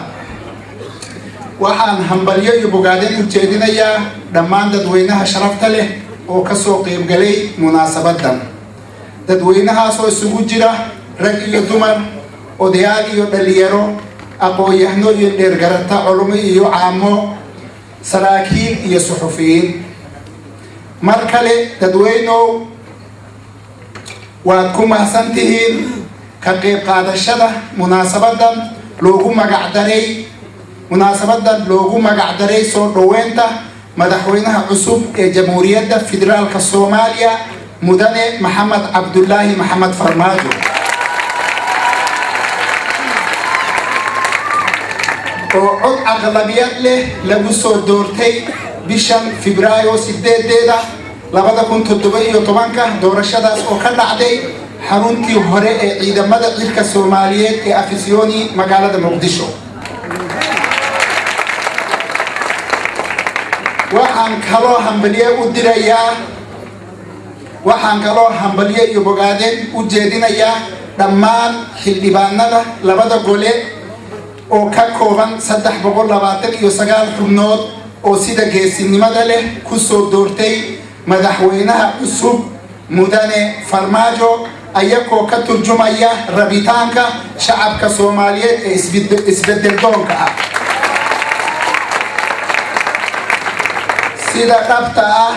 Waxaan hambalyo iyo bogaadin u jeedinayaa dhammaan dadweynaha sharafta leh oo kasoo qeybgalay munaasabadan, dadweynahaasoo isugu jira rag iyo dumar, odayaal iyo dhalinyaro, aqoon-yahno iyo dheergarata, culimo iyo caamo, saraakiil iyo suxufiyiin. Mar kale, dadweynow, waad ku mahadsan tihiin ka qeyb qaadashada munaasabadan loogu magacdaray soo dhoweynta madaxweynaha cusub ee Jamhuuriyadda Federaalka Soomaaliya, Mudane Maxamed Cabdulaahi Maxamed Farmaajo, oo cod aqlabiyad leh lagu soo doortay bishan Febraayo 8-deeda 2017-ka, doorashadaas oo ka dhacday xaruntii hore ee ciidamada cirka Soomaaliyeed ee Afisyooni, magaalada Muqdisho. Waxaan kaloo hambalye iyo bogaadeen u jeedinayaa dhammaan xildhibaanada labada gole oo ka kooban 329 xubnood oo sida geesinimada leh kusoo doortay madaxweynaha cusub, Mudane Farmaajo, ayagoo ka turjumaya rabitaanka shacabka Soomaaliyeed ee isbedel doonka ah. Sida dhabta ah,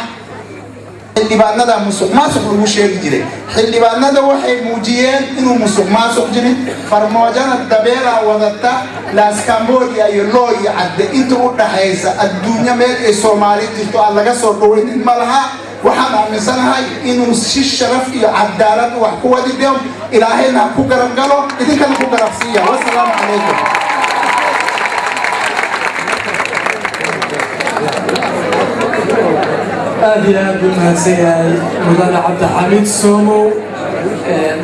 xildhibaanada musuq maasuq lagu sheegi jiray, xildhibaanada waxay muujiyeen inuu musuq maasuq jirin. Farmoojana dabeelaa wadata. Laas Cambodia iyo Loo iyo Cadde inta u dhaxaysa, adduunyo meel ay Soomaali jirto aan laga soo dhawaynin ma laha. Waxaan aaminsanahay inuu si sharaf iyo cadaalad wax ku wadi deo. Ilaahayna ha ku garab galo, idinkana ku garab siiya. Wasalaamu calaykum. Aad iyo aad buu mahadsan yahay Mudane Cabdixamiid Somow.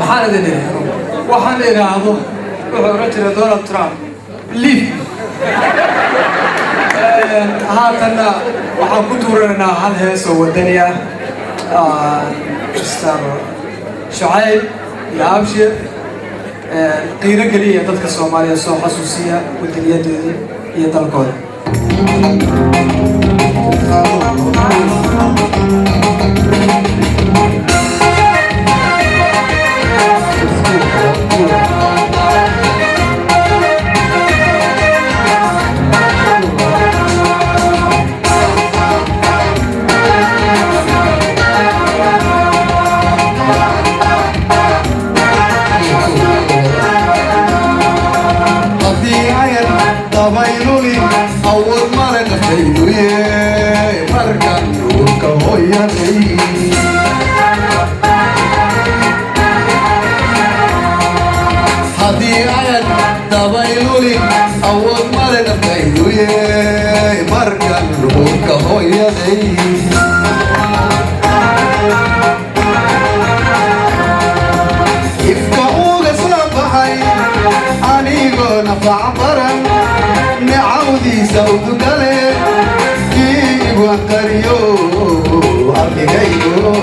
Maxaan idin idhi? Waxaan idhaahdo, wuxuu oran jiray Donald Trump, "Leave." Haatanna waxaan ku tuuranaynaa hal hees oo wadani ah. Mr Shucayb iyo Abshir, qiiro geliya dadka Soomaaliya, soo xasuusiya wadaniyadooda iyo dalkooda. Haddii ayan dabayluli awood male naftayduye. Tiirsaday ifka uga soo baxay anigoo nafac baran, nicawdiisa udugale kii igu aqariyo ardigaygo.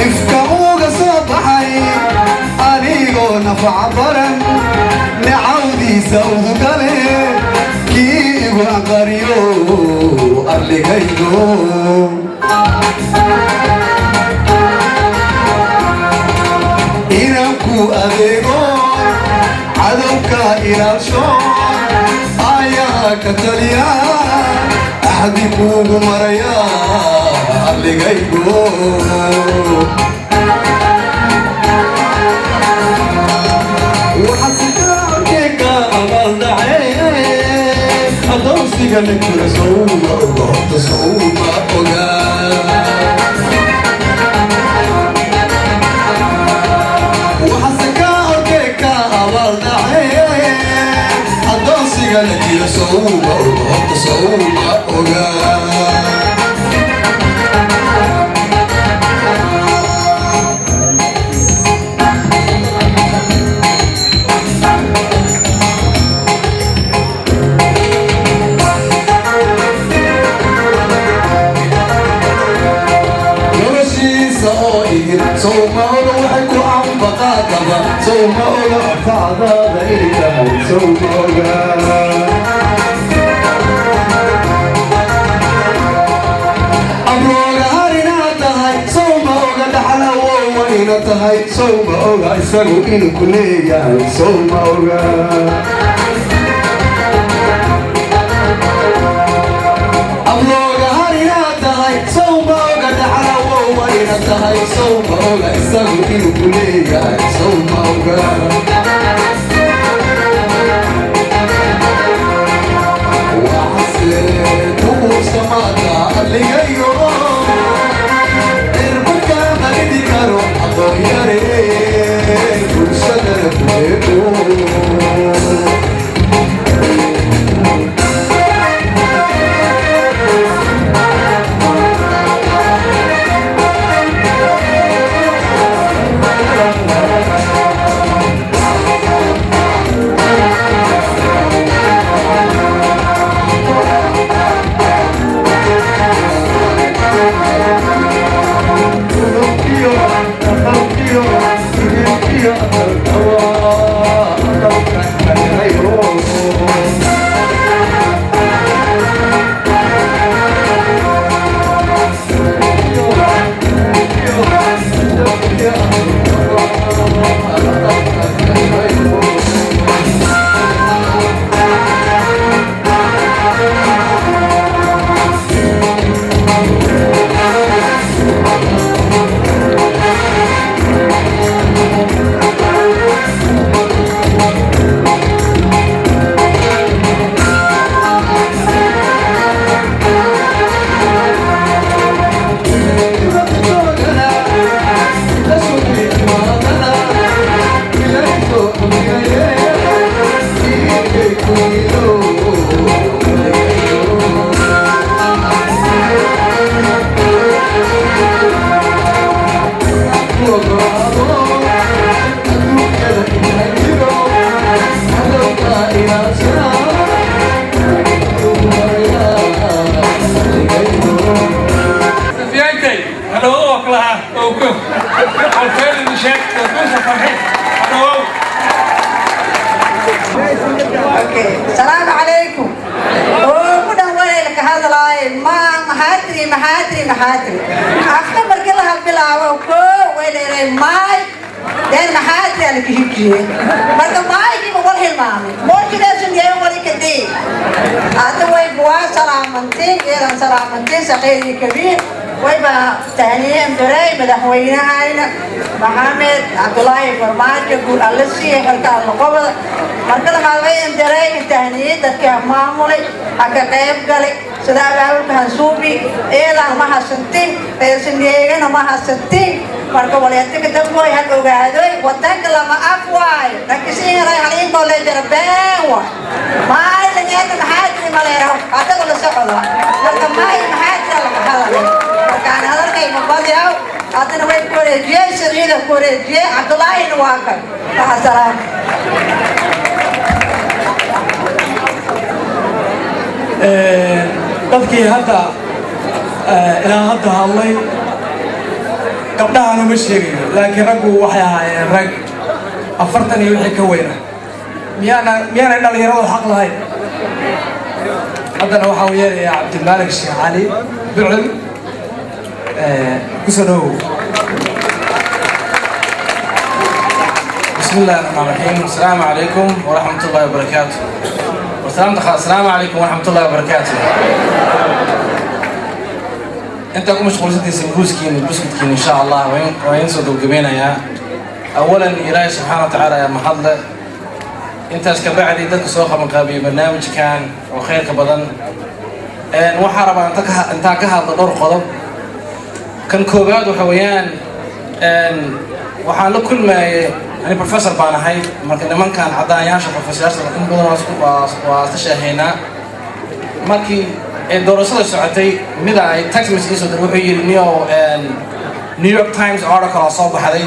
Ifka uga soo baxay anigoo nafac baran, nicawdiisa udugale kii igu aqariyo arligaygo. Inaan ku adeego, cadowka ilaalsho, ayaa ka taliya, axdi kuugu maraya arligaygo. Waxaasikaarkeka abaaldhace adoonsiga la jira, sowma ogohta, sowma oga. Waxaase ka horkeeka abaaldhace adoonsiga la jira, sowma ogohta, sowma oga. Noloshiisa oo idin sowma oga, waxay ku ambaqaadaba sowma oga, facdaada inay tahay sowma oga. Abrooga harinaa tahay sowma oga, dhaxal awowa ina tahay sowma oga, isagu inuu ku leeyahay sowma oga. Abrooga harinaa tahay sowma oga, dhaxal awowa ina tahay sowma oga, isagu inuu ku leeyahay sowma oga. Waxase kuusamaata adligayo cirbarka malidi karo, aqoon yare bulshadana kuleego. Safiyaantay hadhow oo kalaha oo ko kolkeedin sheeg dusha farxid hadhow. Salaamu calaykum. Oo ku dhan walaylka hadlaay ma maxaatiri maxaatiri maxaatiri afka markii la bilaabo ko wayleeray maay den maxaatiri ala kihijiye marka maaykiiba wal hilmaamay mooshidaasun yahay wali kadii hadda way buwaa salaamantiin eedan salaamantiin saqiiri kabiir wayba tahniyeen diray madaxweynahayna Maxamed Cabdulaahi Farmaajo, guul alle siiya xilka alla qobada. Marka labaad wayan diray tahniye dadka maamulay ha ka qayb galay sida abaabulka hansuubi eedan ma hasantin reersanyeegana ma hasantin. Marka waleetika damboy had ogaadoy, wadanka lama af waayo. Dhankisiinray haliinboo lee jara, been waay. Maay langeena maxaa tiri maleeraw adaga la socda. Marka maay maxaa tira laga hadalay. Markaan hadalkay ma badiyaw, haddana way ku wareejiyey, sharciyada ku wareejiyey. Cabdulaahina waa kan. Maca salaam. Dadkii hadda ilaa hadda hadlay, gabdhahan uma sheegayo, laakiin raggu waxay ahaayeen rag 40 iyo wixii ka weyna. Miyaanay dhalinyaradu xaq lahayn? Haddana waxaa u yeerayaa Cabdilmaalik Sheekh Cali Bucul. Kusoo dhawow. بسم الله الرحمن الرحيم، السلام عليكم ورحمة الله وبركاته. والسلام السلام عليكم ورحمة الله وبركاته. انت ku mashquulsantihiin sambuuskiin iyo buskudkiin, insha Allah waa idin soo gabagabaynayaa. Awalan, Ilaahay subxaana wa tacaala ayaa mahadle. Intaas ka bacdi, dadka soo qabanqaabiyey barnaamijkan oo khayrka badan, waxaa rabaa intaan ka hadlo dhowr qodob. Kan koowaad waxa weeyaan, waxaan la kulmayay, ani professor baan ahay, marka nimankan caddaanyaasha professoryaasha in badan waa isla sheehaynaa. Markii ay doorashada socotay, mida ay text message soo diray, wuxuu yidhi, "Nio, New York Times article aa soo baxday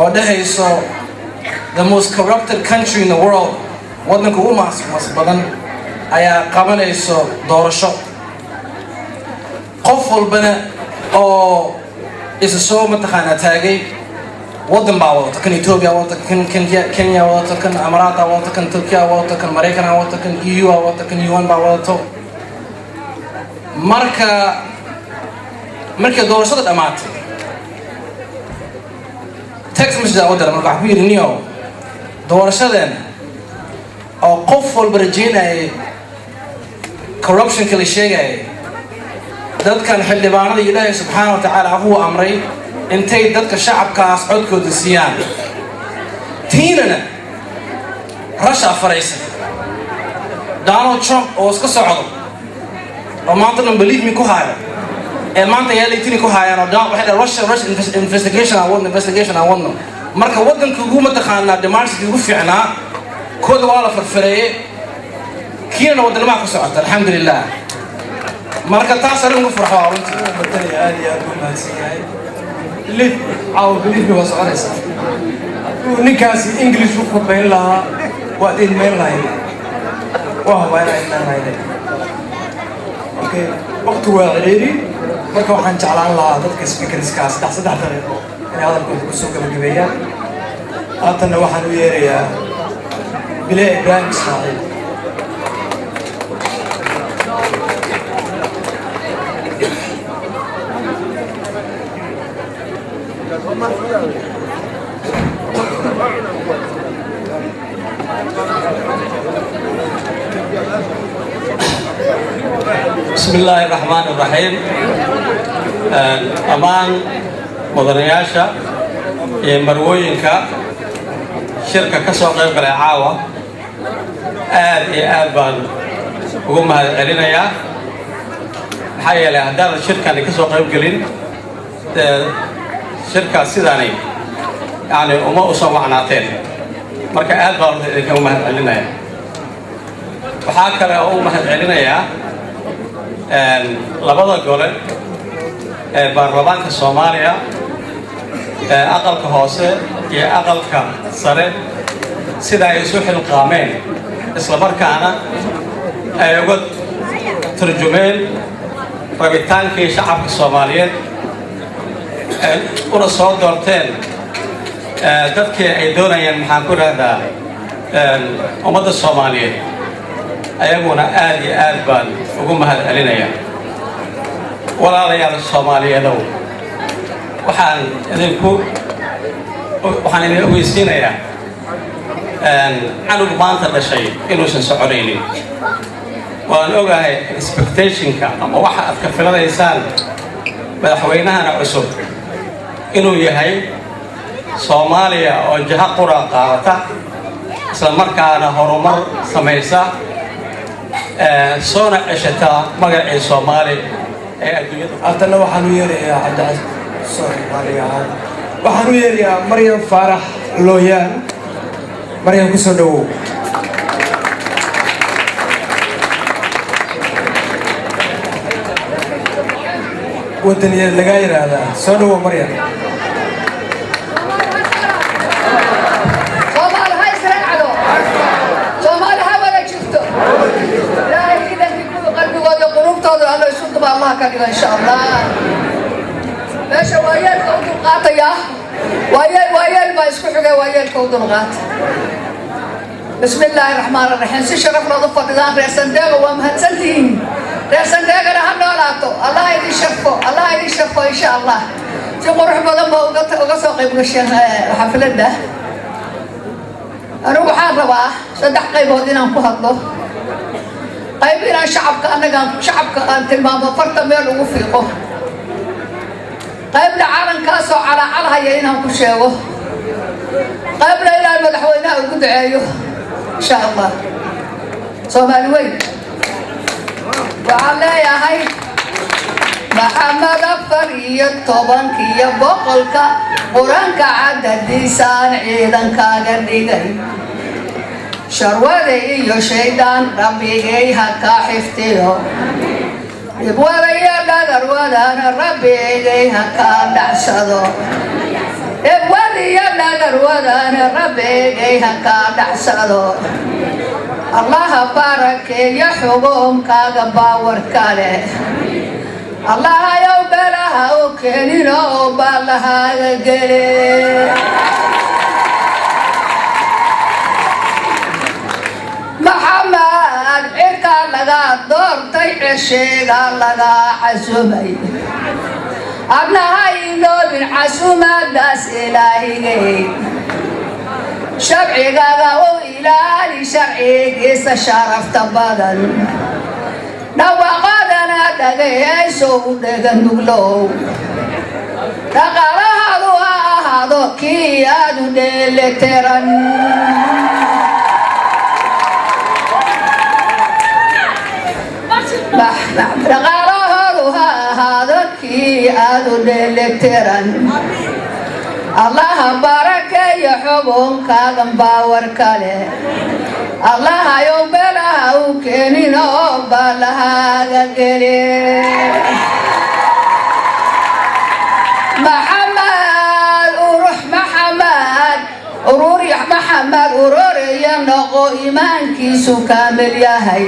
oo dhehayso the most corrupted country in the world, waddanka ugu mas badan ayaa qabanayso doorasho." Qof walbana oo isa soo mataqaanaa taagay waddan baa wadato, kan Ethiopia wadato, kan Kenya wadato, kan Amaraata wadato, kan Turkiya wadato, kan Maraykanaa wadato, kan EU aa wadato, kan UN baa wadato. Marka markii doorashada dhammaatay, text message aa u diray. Marka waxaa ku yidhi, "Nio, doorashadeena oo qof walba rajeynayay, corruptionka la sheegayay, dadkan xildhibaanada Ilaahay subxaana wa tacaala wuxuu amray intay dadka shacabkaas codkooda siiyaan, tiinana Russia faraysa, Donald Trump oo iska socdo oo maanta dhan believe me ku haayo, ee maanta yaa laytini ku haayaan oo waxay dhahaan Russia investigation aan wadno, investigation aan wadno." Marka waddanka ugu mataqaanaa democracy ugu fiicnaa kooda waa la farfareeyey, kiinana wadanimaa ku socota, alxamdulilah. Marka taas arrin ugu farxo waa runtii. Matalaya, aad iyo aad buu mahadsan yahay. Lif caawa bilifni waa soconaysaa. Hadduu ninkaasi English u khudbayn lahaa, waad ilmeyn lahayd, waa hubaa inaa ilmeyn lahayd. Okay, waqti waa ciriiri. Marka waxaan jeclaan lahaa dadka speakerska saddex saddex daqiiqo inay hadalkooda kusoo gabagabeeyaan. Haatanna waxaan u yeerayaa Bile Ibraahim Ismaaciil. بسم الله الرحمن الرحيم. Dhammaan mudanayaasha iyo marwooyinka shirka ka soo qayb galay caawa, aad iyo aad baan ugu mahad celinayaa, maxaa yeelay haddaanan shirkani ka soo qayb gelin, dee shirkaas sidaani yani uma usan wacnaateen. Marka aad baan idinkaga mahad celinaya. Waxaa kale oo u mahad celinayaa labada gole ee baarlamaanka Soomaaliya, ee aqalka hoose iyo aqalka sare, sida ay isu xilqaameen islamarkaana ay uga turjumeen rabitaankii shacabka Soomaaliyeed, una soo doorteen dadkii ay doonayeen, maxaan ku rahdaa, ummadda Soomaaliyeed. Ayaguna aad iyo aad baan ugu mahad celinaya. Walaalayaal Soomaaliyeedow, waxaan idin ogeysiinayaa canug maanta dhashay inuusan soconaynin. Waan ogahay expectationka ama waxa aad ka filanaysaan madaxweynahana cusub inuu yahay Soomaaliya oo jaha qura qaadata, isla markaana horumar samaysa, soona ceshata magacii Soomaali ee adduunyada. Haddana waxaan u yeerayaa Sorry, raaliga ahaan. Waxaan u yeerayaa Maryam Faarax Looyaan. Maryam, kusoo dhawow. Wadaniyad lagaa yidhaahdaa. Soo dhawow, Maryam. Soomaali ha israacdo, Soomaali ha wada jirto. Ilaahay ciidankii kuwa qalbigooda iyo qulubtooda Alla isu duba Allah ka dhigo, insha Allah. Meesha waayeelka u dulqaataya, waayeel waayeel baa isku xigay, waayeelka u dulqaata. Bismi illaahi raxmaan raxiim. Si sharaf loodu fadhidaan, reer Sandeego waa mahadsantihiin. Reer Sandeegana ha noolaato. Allah idin sharfo, Allah idin sharfo, insha Allah. Si qurux badan baa uga soo qayb gasheen xafladda. Anigu waxaan rabaa saddex qaybood inaan ku hadlo. Qayb inaan shacabka, annagaan shacabka aan tilmaamo, farta meel ugu fiiqo. Qaybna calankaasoo calaacalhaya inaan ku sheego. Qaybna inaan madaxweynaha ugu duceeyo, insha Allah. Soomaali weyn waxaan leeyahay: Maxamed 14 iyo 100-ka Qur-aanka cadadiisaan ciidankaaga dhigay. Sharwade iyo shaydaan Rabbigay ha ka xiftiyo. Dhibwada iyo dhagarwadana Rabbigay ha ka dhacsado. Dhibwada iyo dhagarwadana Rabbigay ha ka dhacsado. Allaha barakeeyo xugunkaaga baawarka leh. Allahayow belaha u keenin oo baalahaaga gele. Maxamed, cirkaa lagaa doortay, cesheegaa lagaa casumay. Adna ha iloobin casumaadaas Ilaahigay. Sharcigaaga u ilaali, sharcigiisa sharafta badan. Dhawaaqadana dhagayayso, u dhega nuglow. Dhaqaalahaadu ha ahaado kii aadu dheelitiran. Dhaqaalahoodu ha ahaado kii aadu dheelitiran. Allaha barakeeyo xubunkaagan baawarka leh. Allahayow belaha u keenin oo baalahaaga gele. Maxamed urux, Maxamed ururi, Maxamed ururiya noqo iimaankiisu kaamil yahay.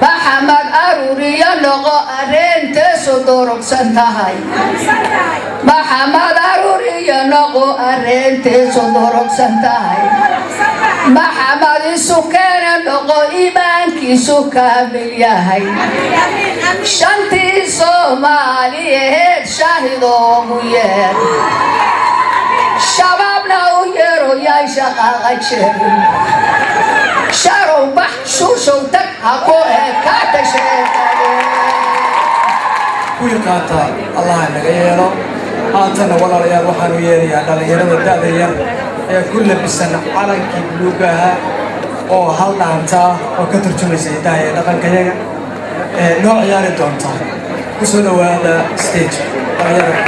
Maxamed aruriya noqo arrintiisu durugsan tahay. Maxamed aruriya noqo arrintiisu durugsan tahay. Maxamed isu keena noqo iimaankiisu kaamil yahay. Shantii Soomaaliyeed shaahidoogu yeer, shabaabna u yeero yaay shaqaaqa jeerin. Sharow bax, shuushow tag, ha ku ekaata sheekade. Kuwii qaata Allaha naga yeelo. Haatanna, walaalayaal, waxaanu yeerayaa dhallinyarada da'da yar ee ku labisan calankii buluugga ahaa oo hal dhaantaa oo ka turjumaysa hiddaha iyo dhaqankayaga ee noo ciyaari doonta. Ku soo dhawaada stage, dhalinyarada.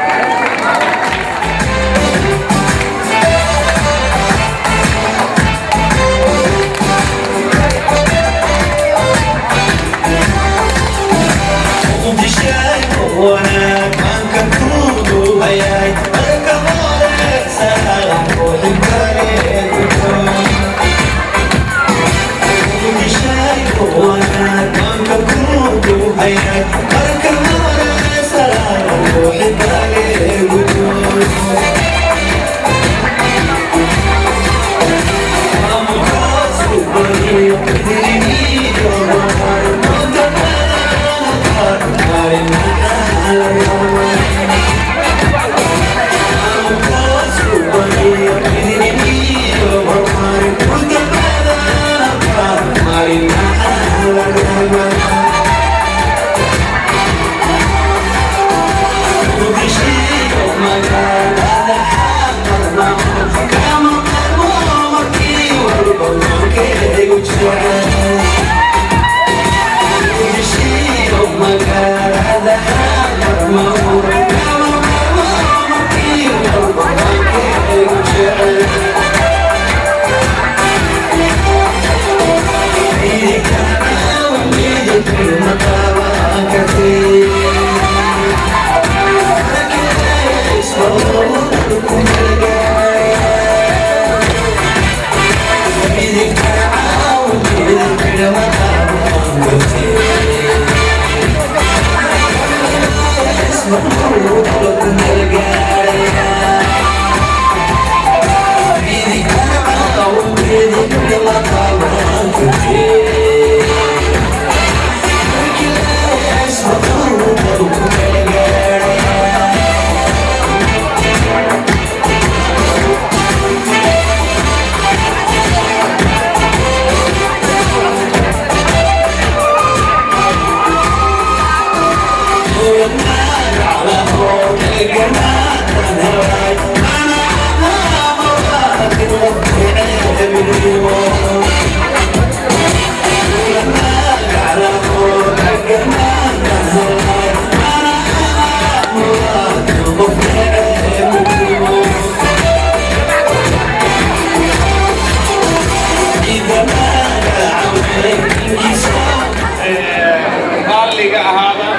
Raalliga ahaada.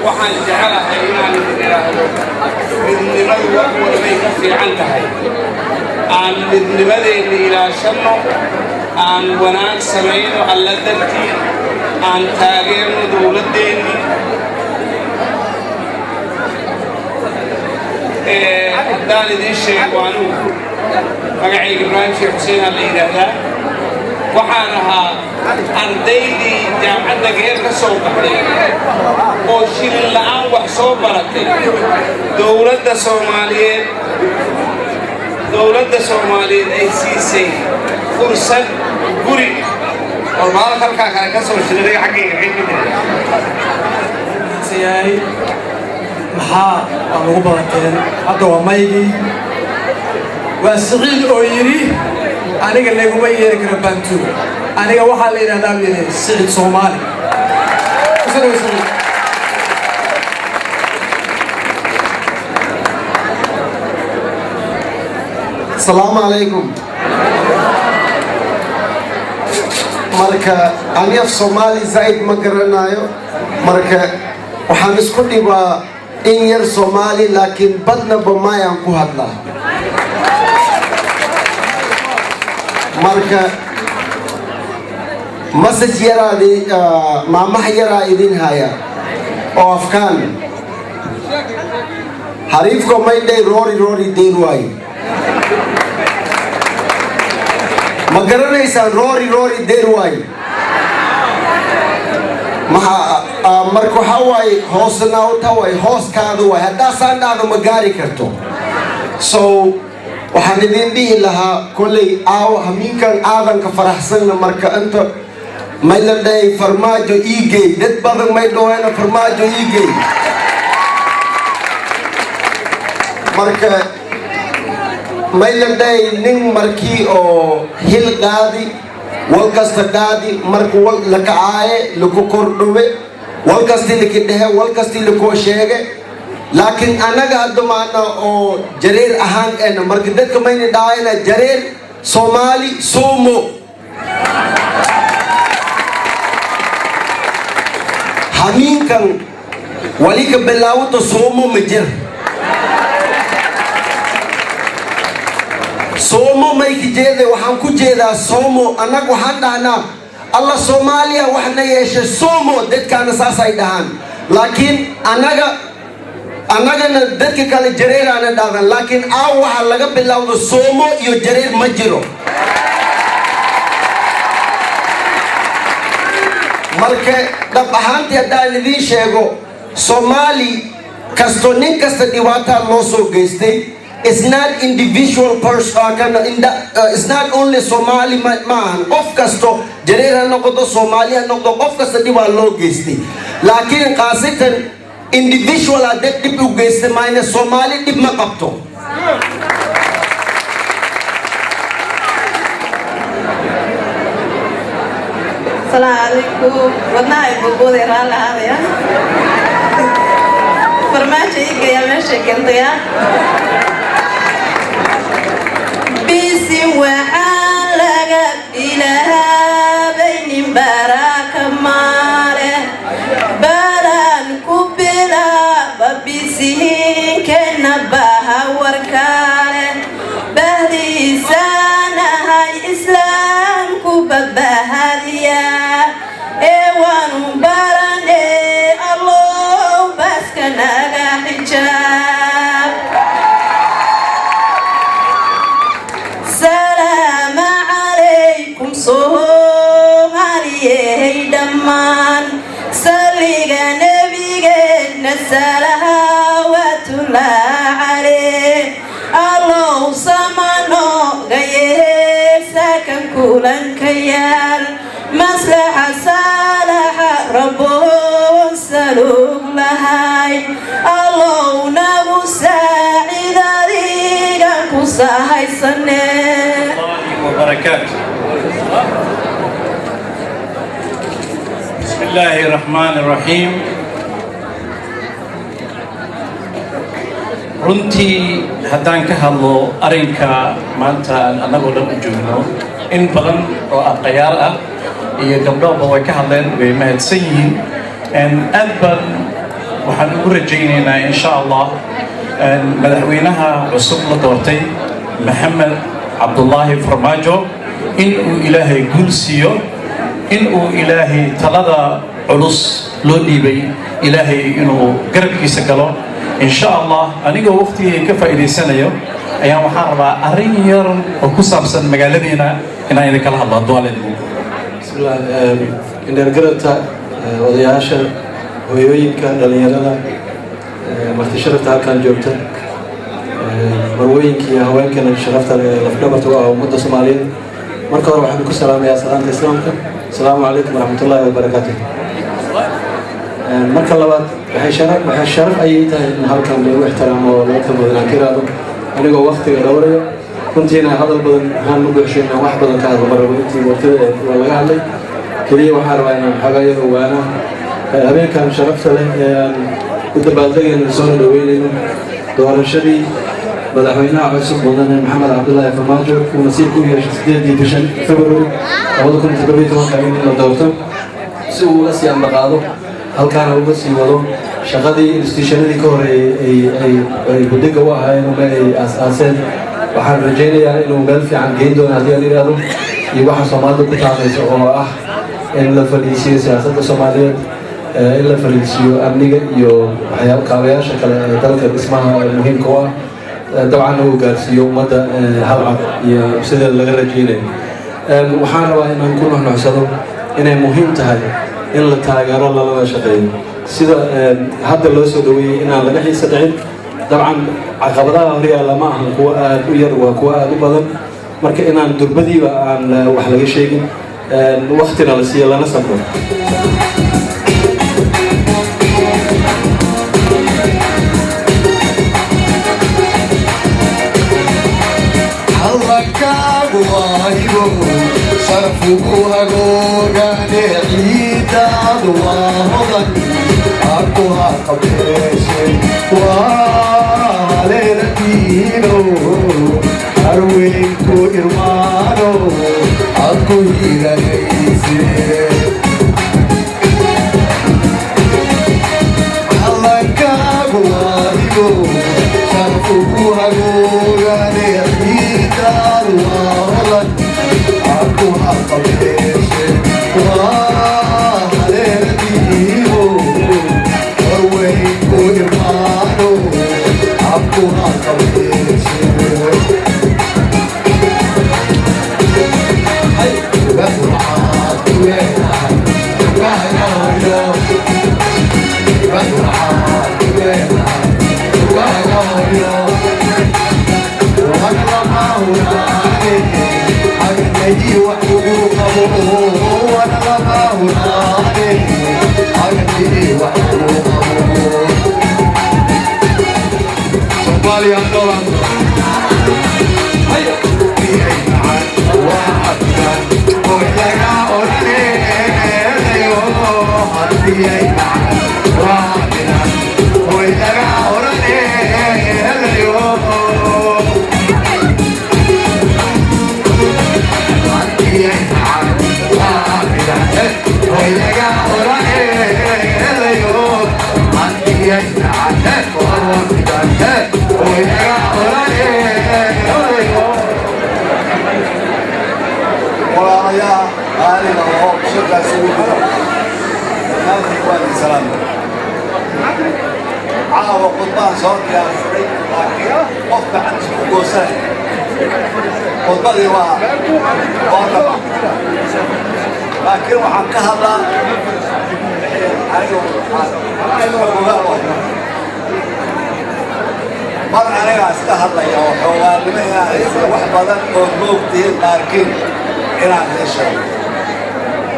Waxaan jecelahay inaan idin idhaahdo, midnimadu wax walbay ka fiican tahay. Aan midnimadeenna ilaashanno, aan wanaag samayno Alla dartii, aan taageerno dowladdeenni. Haddaan idiin sheego, anigu magacayga Ibraahim Sheekh Xuseen aa la yidhaahdaa. Waxaan ahaa ardaydii jaamacadda Geer ka soo baxday oo shilin la'aan wax soo baratay. Dowladda Soomaaliyeed ay siisay fursad guri warmaal halkaa kale ka soo shiriray xaggayga xilmi. Yahay maxaa waa lagu badateen? Hadda waa maygii, waa Siciid oo yidhi aniga laguma yeeri karo Bantu. Aniga waxaa la yidhahdaa buu yidhi Siciid Soomaali. Kusoo dhawo, Siciid. Asalaamu calaykum. Marka ani af Soomaali zaid ma garanayo, marka waxaan isku dhibaa in yar Soomaali, laakiin badnaba maayaan ku hadlaa. Marka message yaraadi, maamaha yaraa idin haya oo afkaan xariifko maydhay roori roori deer waayo. Ma garanaysaan roori roori deer waayo? Maxaa marka waxaa waaye hoosnaawta waay, hooskaada waay, haddaasaan dhahdo ma gaari karto. So waxaan idin dhihi lahaa, kolley aawo hamiinkan aadanka faraxsanna. Marka inta may la dhahay Farmaajo iigey, dad badan may dhaweena Farmaajo iigey. Marka may la dhahay nin markii oo hil qaadi, wal kasta qaadi, marka wal la kacaaye, laku kordhowe, wal kasti laki dhehe, wal kasti lakoo sheege. Laakiin annaga hadda maana oo Jareer ahaan ena, marka dadka mayna dhahayna Jareer Soomaali Somo. Hamiinkan wali ka bilaawto Somo ma jir. Somo may ka jeeda? Waxaan ku jeedaa Somo. Annaga waxaan dhahnaa Alla Soomaaliya waxna yeeshay Somo, dadkaana saasay dhahaan. Laakiin annaga annagana dadka kale Jareeraana dhahdan. Laakiin aaw waxaa laga bilowdo Somo iyo Jareer ma jiro. Marka dhab ahaantii haddaan idiin sheego, Soomaali kasto, nin kasta dhibaataa loo soo geystay. It's not individual person, it's not only Somali, ma maahan. Qof kasto, Jareer ha noqoto, Soomaali ha noqdo, qof kasta dhibaa loo geystay. Laakiin khaasatan individual dad dhib u geystay maayna, Soomaali dhib ma qabto. Asalaamu calaykum. Wadnaha ay boobooday, raalli ahaadaya. Farmaajo iigaya meesha keentaya. Bisin waxaan laga bilaabaynin baraka male. Isihinkeenna baha warkaale bahdiisaanahay islaamku badbaahadiya ee waanu barane. Allow baaska naga xijaab. Salaama calaykum Soomaaliyey dhammaan, salliga nebigeenna salawaatullah caleyh. Allow samanoga yeelsakan kulanka yaal maslaxa saalaxa raboon saluug lahay. Allow nagu saacid adigan ku sahaysane. وبركاته. بسم الله الرحمن الرحيم. Runtii haddaan ka hadlo arrinka maanta aan annagoo dhan u joogno, in badan oo aqayaal ah iyo gabdhoba way ka hadleen, way mahadsan yihiin. Aad baan waxaan ugu rajaynaynaa, insha Allah, madaxweynaha cusub la doortay, Maxamed Cabdullaahi Farmaajo, in uu Ilaahay guul siiyo, in uu Ilaahay talada culus loo dhiibay Ilaahay inuu garabkiisa galo, insha Allah. Anigoo waqtigay ka faa'iidaysanayo ayaan waxaan rabaa arrin yar oo ku saabsan magaaladiina inaan idinkala hadlo, hadduu Alla idmo. Bismillah. Indheergaradta, odayaasha, hooyooyinka, dhalinyarada, marti sharafta halkan joogta, marwooyinka iyo haweenkana sharafta leh ee lafdhabarta u ah ummadda Soomaaliyeed, marka hore waxaan ku salaamayaa salaanta Islaamka: asalaamu calaykum waraxmatullaahi wabarakaatuh. Marka labaad, waxay sharaf ayay tahay in halkan lagu ixtiraamo oo laga mudan aan ka iraado. Anigoo waqtiga dhowrayo, runtiina hadal badan ahaan ma buuxsho inaan wax badan ka hadlo ma rabo. Intii waqtida waa laga hadlay. Keliya waxaan rabaa inaan xoogaa yar ogaana habeenkan sharafta leh ee aan u dabaaldegayno, soona dhaweynayno doorashadii madaxweynaha cusub, mudane Maxamed Cabdullaahi Farmaajo, uu nasiib ku yeeshay 8-dii bishan February 2017 in la doorto, si uu uga sii ambaqaado halkaana uga sii wado shaqadii institutionadii ka horeeyey ay guddiga u ahaayeen ama ay aas-aaseen. Waxaan rajaynayaa inuu meel fiican geyn doono, haddii aan yidhaahdo, iyo waxa Soomaalida ku taamaysa oo ah in la fadhiisiyo siyaasadda Soomaaliyeed, in la fadhiisiyo amniga iyo waxyaaba kaabayaasha kale ee dalka dhismaha muhiimka u ah. Dabcanna uu gaarsiiyo ummadda hal cad iyo sida laga rajaynayo. Waxaan rabaa inaan ku nuxnuxsado inay muhiim tahay in la taageero, lalana shaqeeyo sida hadda loo soo dhaweeyey, inaan laga xiisa dhicin. Dabcan caqabadaha horyaalla ma ahan kuwo aada u yar, waa kuwo aada u badan. Marka inaan durbadiiba aan wax laga sheegin, waktina la siiyo, lana sabro. Callankaagu waahibo sharfugu hagoogane, ciidaadu waa hodan akuha qabeeshe, waa haleeladiino harweynku irmaano aad ku hiilanayse. Callankaagu waahibo sharfugu hagoogane, ciidaadu waa hodan akuha qabeeshe, waa haleeladiino harweynku irmaano akuha qabeeshe. Soomaaliya noolaato. Qaaliga oo shirkaas ugu jiro, dhammaantiin waan idin salaamay. Caawa khudbaan soo diyaarsaday, laakiin qof gacan isku goosanay khudbadii waa dhama, laakiin waxaan ka hadlaa aniga ogaal u ahay. Mar anigaa iska hadlaya oo xoogaannimo inaan wax badan oo moogtihiin qaarkiin inaan idin sheego,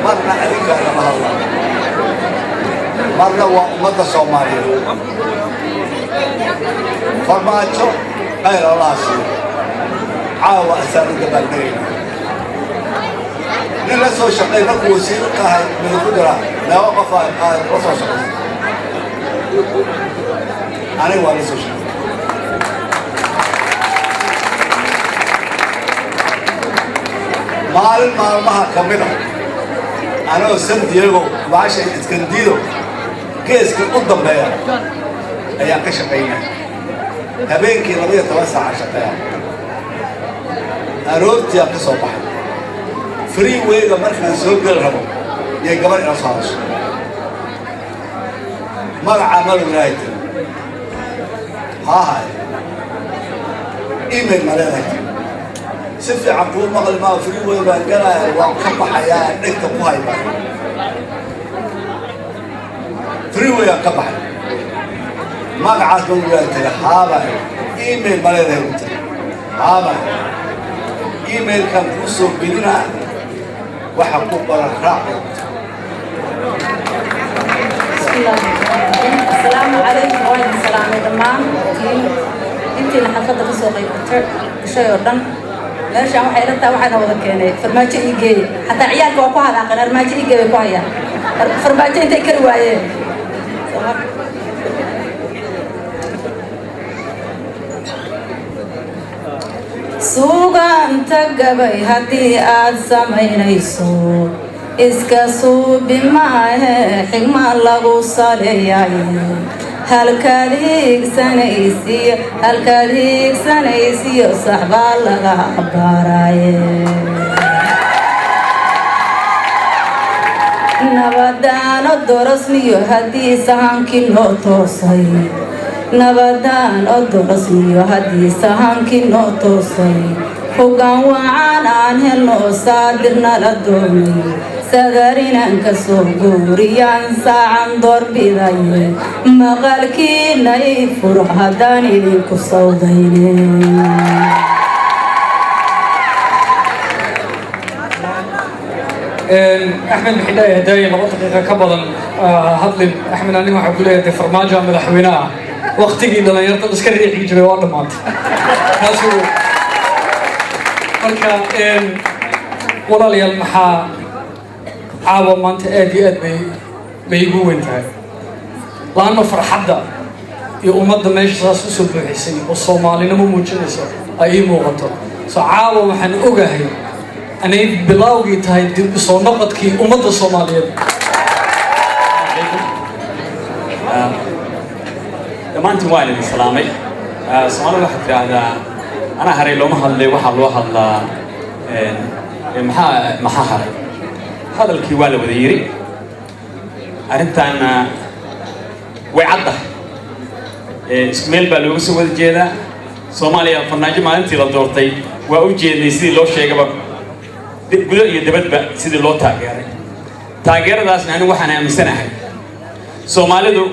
marna adinkaa lama hadlaa, marna waa ummadda Soomaaliyeed. Farmaajo khayr Allaha siiyo, caawa asaan u dabaaldegayna. Nin la soo shaqeey markuu wasiir ka ahay mida ku jiraa, laba qof aa la soo shaqeysay, aniga waa la soo shaqeey. Maalin maalmaha ka mid a, anoo San Diego baasha Escondido geeska u dambeeya ayaan ka shaqaynaya, habeenkii 12 saaca shaqeeya, aroortiaan ka soo baxay. Freewayga markaan soo geli rabo yay gabar ila soo hadasho. "Magaca malownahay?" tiri. "Haa." "Email ma leedahay?" tiri. "Si fiican kuu maqli maa, freeway baan galaya, waan ka baxayaa, dhegta ku hay." Baa freeway aan ka baxay. "Magacaas malownahay?" tiri. "Haaba." "Email ma leedahay?" u tiri. "Haaba." "Emailkan kuu soo gelinaa, waxa ku qoran raac." Asalaamu calaykum. Waa idin salaamay dhammaan intiina xalfadda ka soo qayb gashay oo dhan. Meeshaan waxay ila tahay waxaana wada keenay farmaajo ii geeye. Xataa ciyaalka waa ku hadaaqeen, "Farmaajo ii geeye" bay ku hayaan. Farmaajo intay kari waayeen. Suuganta gabay haddii aad samaynayso, iska suubi maahe, xigma lagu saleeyay. Halkaad hiigsanaysiyo, halkaad hiigsanaysiyo, saxbaa laga abaaraaye. Nabadaano dorosniyo haddii sahankii noo toosay, nabadaan oo dorosniyo haddii sahankii noo toosay, hoggaan wacan aan helno, saadirna la doonay, sadarinaan ka soo guuriyaan saacan doorbidaye. Maqalkiina ii furo haddaan idinku sawdayne. Axmed Maxidhaay hadaaye 2 daqiiqa ka badan hadlin. Axmed, aniga waxaa ku leeyahay dee Farmaajo madaxweynaha, waqtigii dhalinyarta iska riixi jiray waa dhammaatay kaasu. Marka walaalayaal, maxaa caawa maanta aad iyo aad bay igu weyn tahay, laanna farxadda iyo ummadda meesha saas usoo buuxisay oo soomaalinimo muujinaysa ay ii muuqato. So caawa waxaan ogahay anay bilowgii tahay dib u soo noqodkii ummadda Soomaaliyeed. Dhammaantiin waan idin salaamay. Soomaalida waxaad tidhaahdaa, "Anaa haray looma hadlay, waxaa loo hadlaa maxaa haray." Hadalkii waa la wada yiri, arrintaana way caddahay, isku meel baa looga soo wada jeedaa. Soomaaliya Farmaajo maalintii la doortay waa u jeednay sidii loo sheegaba, gudo iyo dibadba sidii loo taageeray. Taageeradaasna anigu waxaan aaminsanahay Soomaalidu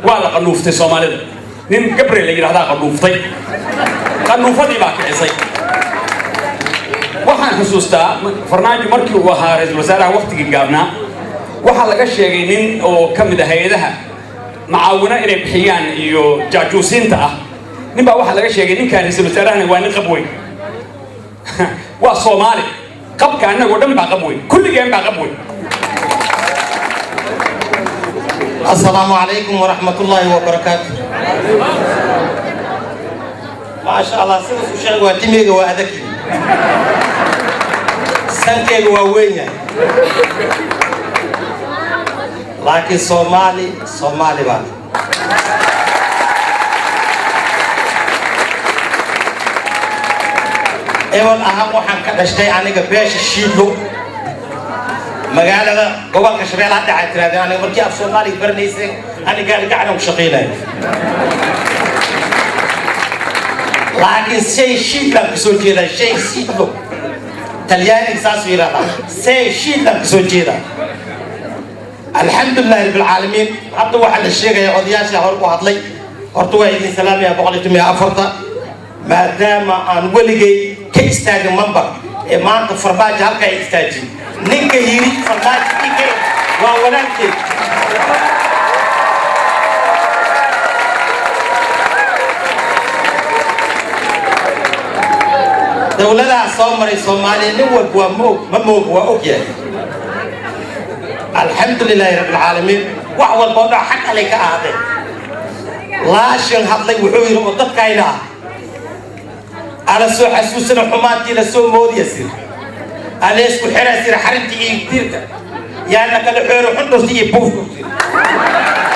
waa la qanuuftay. Soomaalida nin Gabriel la yidhahdaa qanuuftay, qanuufadii baa kicisay. Waxaan xusuustaa Farmaajo markii uu ahaa ra-iisul wasaaraha waqtigii gaabnaa, waxaa laga sheegay nin oo ka mid ah hay-adaha macaawino inay bixiyaan iyo jaajuusiinta ah. Nin baa waxaa laga sheegay, ninkaan ra-iisul wasaarahana waa nin qab weyn, waa Soomaali. Qabka annagoo dhan baa qab weyn, kulligeen baa qab weyn. السلام عليكم ورحمة الله وبركاته. ما شاء الله، سيدي الشيخ واتميغا وأذكي sankeyga waa weyn yahay, laakiin Soomaali Soomaali baa. Ebal ahaan waxaan ka dhashtay aniga beesha Shiidlo. Magaalada gobolka Shabeellaha Dhexe tirahdeen. Aniga markii af Soomaaliga baranaysay, aniga gaari gacan ku shaqaynaya, laakiin shay shiidlaan kasoo jeedaa. Shay shiidlo Talyaaniga saasuu yidhahdaa, shay shiidlaan kasoo jeedaa. Alxamdulilahi rabbilcaalamiin. Hadda waxaa la sheegaya odayaasha hore u hadlay. Horta waa idin salaamaya 114-ta, maadaama aan weligay ka istaagin mambar ee maanta Farmaajo halka ay istaajin. Ninka yiri "Farmaajo ike" waa walaalkeed. Dowladaha soo maray Soomaaliya nin walba waa moog, ma moog, waa og yahay. Alxamdu lilaahi rabbilcaalamiin. Wax walba oo dhan xag alay ka ahaadeen. Laashin hadlay wuxuu yidhi oo dadkayna ah ala soo xasuusana xumaantii la soo moodiya sir aleesku xiraa sir xarintii iyo tiirka yaana kala xeero xundhurta iyo buufka sir.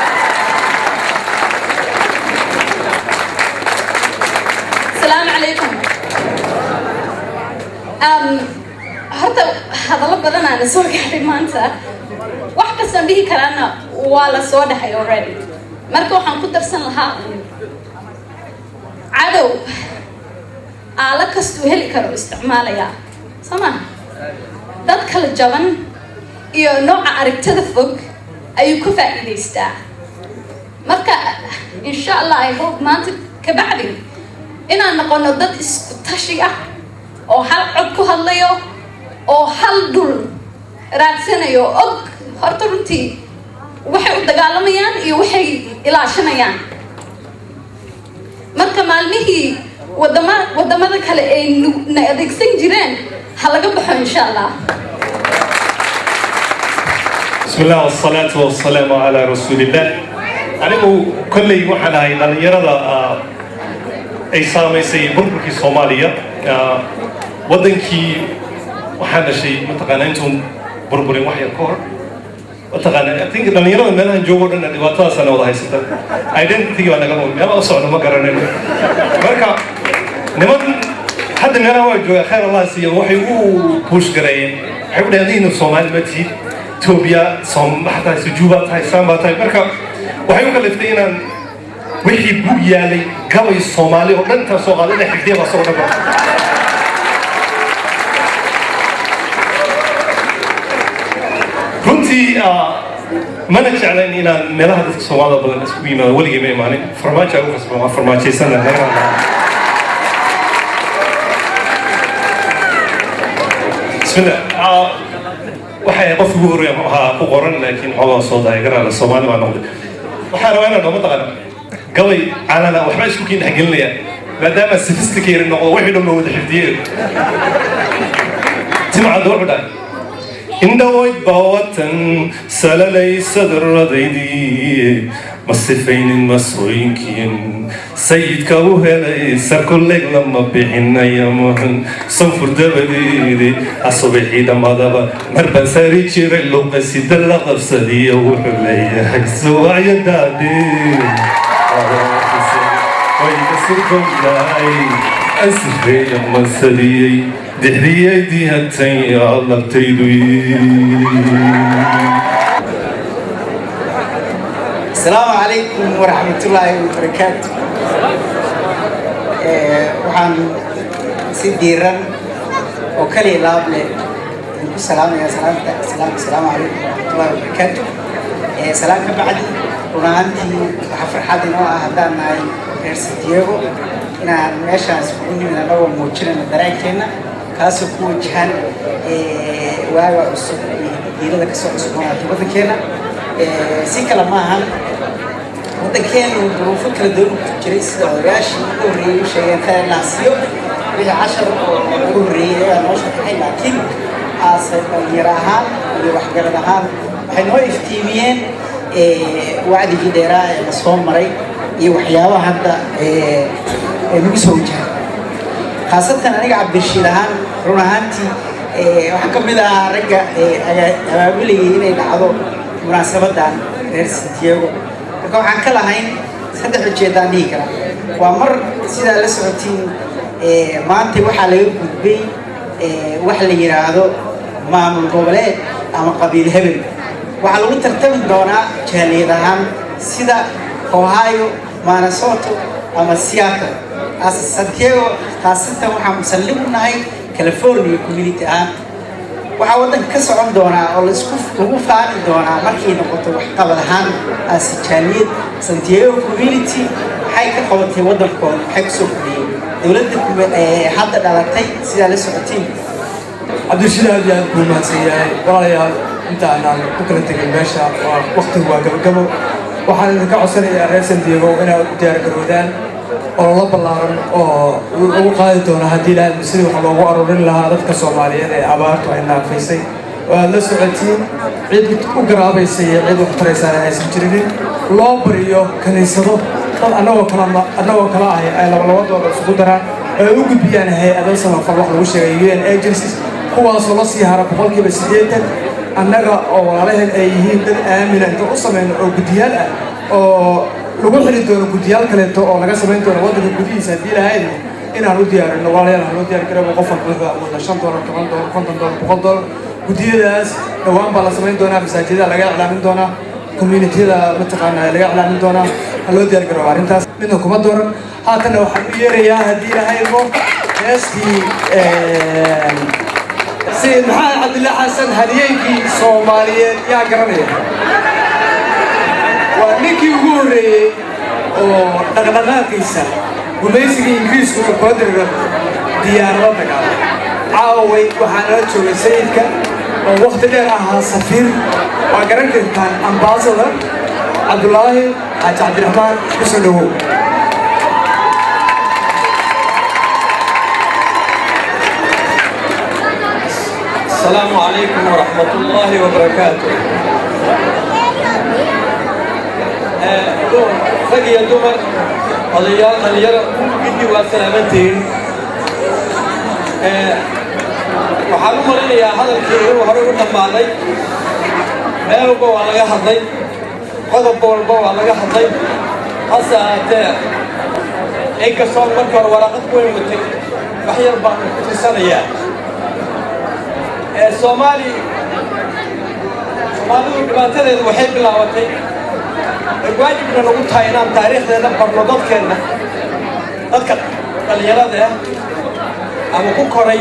Asalaamu calaykum. Horta hadallo badan aana soo gaadhay maanta. Wax kastoon dhihi karaana waa la soo dhaxay already. Marka waxaan ku darsan lahaa uun, cadow aalo kastuu heli karo isticmaalayaa, soo maha? Dad kala jaban iyo nooca aragtida fog ayuu ku faa'iidaystaa. Marka insha Allah, I hope maanta kabacdi inaan noqono dad isku tashi ah oo hal cod ku hadlayo oo hal dhul raadsanayo, og horta runtii waxay u dagaalamayaan iyo waxay ilaashanayaan. Marka maalmihii wadamada kale ay na adeegsan jireen ha laga baxo, insha Allah. بسم الله والصلاة والسلام على رسول الله. Anigu kolley waxaan ahay dhallinyarada ay saamaysay burburkii Soomaaliya. Waddankii waxaan dhashay, mataqaanaa, intuun burburin wax yar ka hor. Mataqaanaa, I think dhallinyarada meelahan joogo o dhan dhibaatadaasana wada haysata. Identity baa naga lumay, meel u socno ma garanayno. Marka niman hadda meelaha waa jooga, khayr Allah siiya, waxay u push gareeyeen, waxay u dhaheen adiina Soomaali ma tihid, Etoobiya soom waxaa tahay, sujuubaa tahay, saan baa tahay. Marka waxay u kaliftay inaan wixii bug yaalay, gabay Soomaali oo dhan intaan soo qaaday, inaan xifdiya baa soo dhan. Runtii mana jeclayn inaan meelaha dadka Soomaalida badan isku yimaado. Weligay ma imaanin. Farmaajo ugu khasban, waa farmaajaysana. Bismillah. Waxay qof ugu horreeya ahaa ku qoran, laakiin xoogaa soo dahay garaala Soomaali baa noqday. Waxaan rabaa inaan dhamo taqaana gabay calana waxba isku kiin dhexgelinaya, maadaama sophisticated noqdo wixii dhan loo wada xifdiyey. Timcadda wuxuu dhahay: "Indhawayd baa watan salalaysadaradaydii, ma sifaynin masooyinkiin sayidka u helay, sarkuleeg lama bixinaya muxun sanfur dabadeedi asubixii dhammadaba mar baan sari jiray luqa sida la qabsadiyo." Wuxuu leeyahay suwacyadaadhi wayga ansifeeya masadiyey dixdiyey dihatan labtaydu. Asalaamu calaykum waraxmatullaahi wabarakaatu. Waxaan si diiran oo kaliya laab leh idinku salaamayaa salaamta islaamka: asalaamu calaykum waraxmatullaahi wabarakaatu. Salaan ka bacdi, run ahaantii waxaa farxad inoo ah haddaan nahay reer San Diego inaan meeshaas kugu nimid, annagoo muujinayna dareenkeenna kaasoo ku wajahan waaga cusub iyo diirada kasoo cusboonaatay waddankeena. Si kale ma ahan, waddankeenu duruufo kala duwan ku jiray, sida odayaashii ugu horreeyey u sheegeen, khayr Allah siiyo. Wixii cashar oo ugu horreeyey ayaa noo sharaxay, laakiin aase dhalinyaro ahaan iyo waxgarad ahaan waxay noo iftiimiyeen wacdigii dheeraa ee lasoo maray iyo waxyaabaha hadda ee nagu soo wajahay. Khaasatan aniga Cabdirashiid ahaan, run ahaantii waxaan ka mid ahaa ragga abaabulayay inay dhacdo munaasabadan reer San Diego. Marka waxaan ka lahayn saddex ujeedaan dhihi karaa. Waa mar sidaa la socotiin, maanta waxaa laga gudbay wax la yidhaahdo maamul goboleed Ama qabiil hebel waxaa lagu tartami doonaa jaaliyad ahaan, sida Ohio, Minnesota ama Seattle. As Santiago khaasatan waxaan saldhig u nahay California. Community ahaan waxaa waddanka ka socon doonaa oo laisku lagu faani doonaa markay noqoto waxqabad ahaan, as jaaliyad Santiago community maxay ka qabatay waddankooda, maxay kusoo kordhiyeen dowladda hadda dhalatay, sidaa la socotiin. Cabdirashiid aad iyo aad buu mahadsan yahay. Walaalayaal, inta aanaan ku kala tegin meesha, waa waqtigu waa gabagabo. Waxaan idinka codsanayaa, reer San Diego, inaad u diyaar garoodaan ololo ballaaran oo lagu qaadi doono, haddii Ilaahay, sidii wax loogu aruurin lahaa dadka Soomaaliyeed ee abaartu ay naafaysay oo aad la socotiin cid u garaabaysa iyo cid wax taraysaana aysan jirinin. Loo bariyo kaniisado, dad annagoo kala ahi ay laba doolar isugu daraan oo ay u gudbiyaan hay-ado samafal, wax lagu sheegay UN agencies, kuwaasoo la sii hara 80%. Annaga oo walaalaheen ay yihiin dad aamina inta u samayno oo guddiyaal ah oo lagu xili doono guddiyaal kaleeto oo laga samayn doono waddanka gudihiisa, haddii lahaydna inaan u diyaarino. Walaalayaal, ha loo diyaar garabo. Qof walba wuxuu awoodaa $5, $10, $50, $100. Guddiyadaas dhowaan baa la samayn doonaa, masaajidada laga iclaamin doonaa, communityyada mataqaana laga iclaamin doonaa. Ha loo diyaar garoobo arrintaas, midna kuma dooran. Haatanna waxaan u yeerayaa, haddii Ilaahay idmo, heestii Sayid Maxamed Cabdillah Xasan, halyeygii Soomaaliyeed. Yaa garanaya? Waa ninkii ugu horreeyey oo dhaqdhaqaaqiisa gumaysigii Ingiriisku uu kula diriro diyaarado dagaal. Caaway waxaa nala joogay sayidka oo waqti dheer ahaa safiir. Waa garan kartaan, Ambassador Cabdulaahi Xaaji Cabdiraxmaan, kusoo dhawow. السلام عليكم ورحمة الله وبركاته. Rag iyo dumar, odayaal, dhalinyaro, giddi waa salaamantihiin. Waxaan u malinayaa hadalkii inuu horey u dhammaaday. Meel walba waa laga hadlay, qodob walba waa laga hadlay. Hase ahaatee, inkastoo marka hore waraaqad weyn watay, wax yar baan ku tirsanayaa. Soomaali, Soomaalidu dhibaatadeedu waxay bilaabatay ay waajibna nagu tahay inaan taariikhdeeda barno dadkeenna, dadka dhallinyarada ah ama ku koray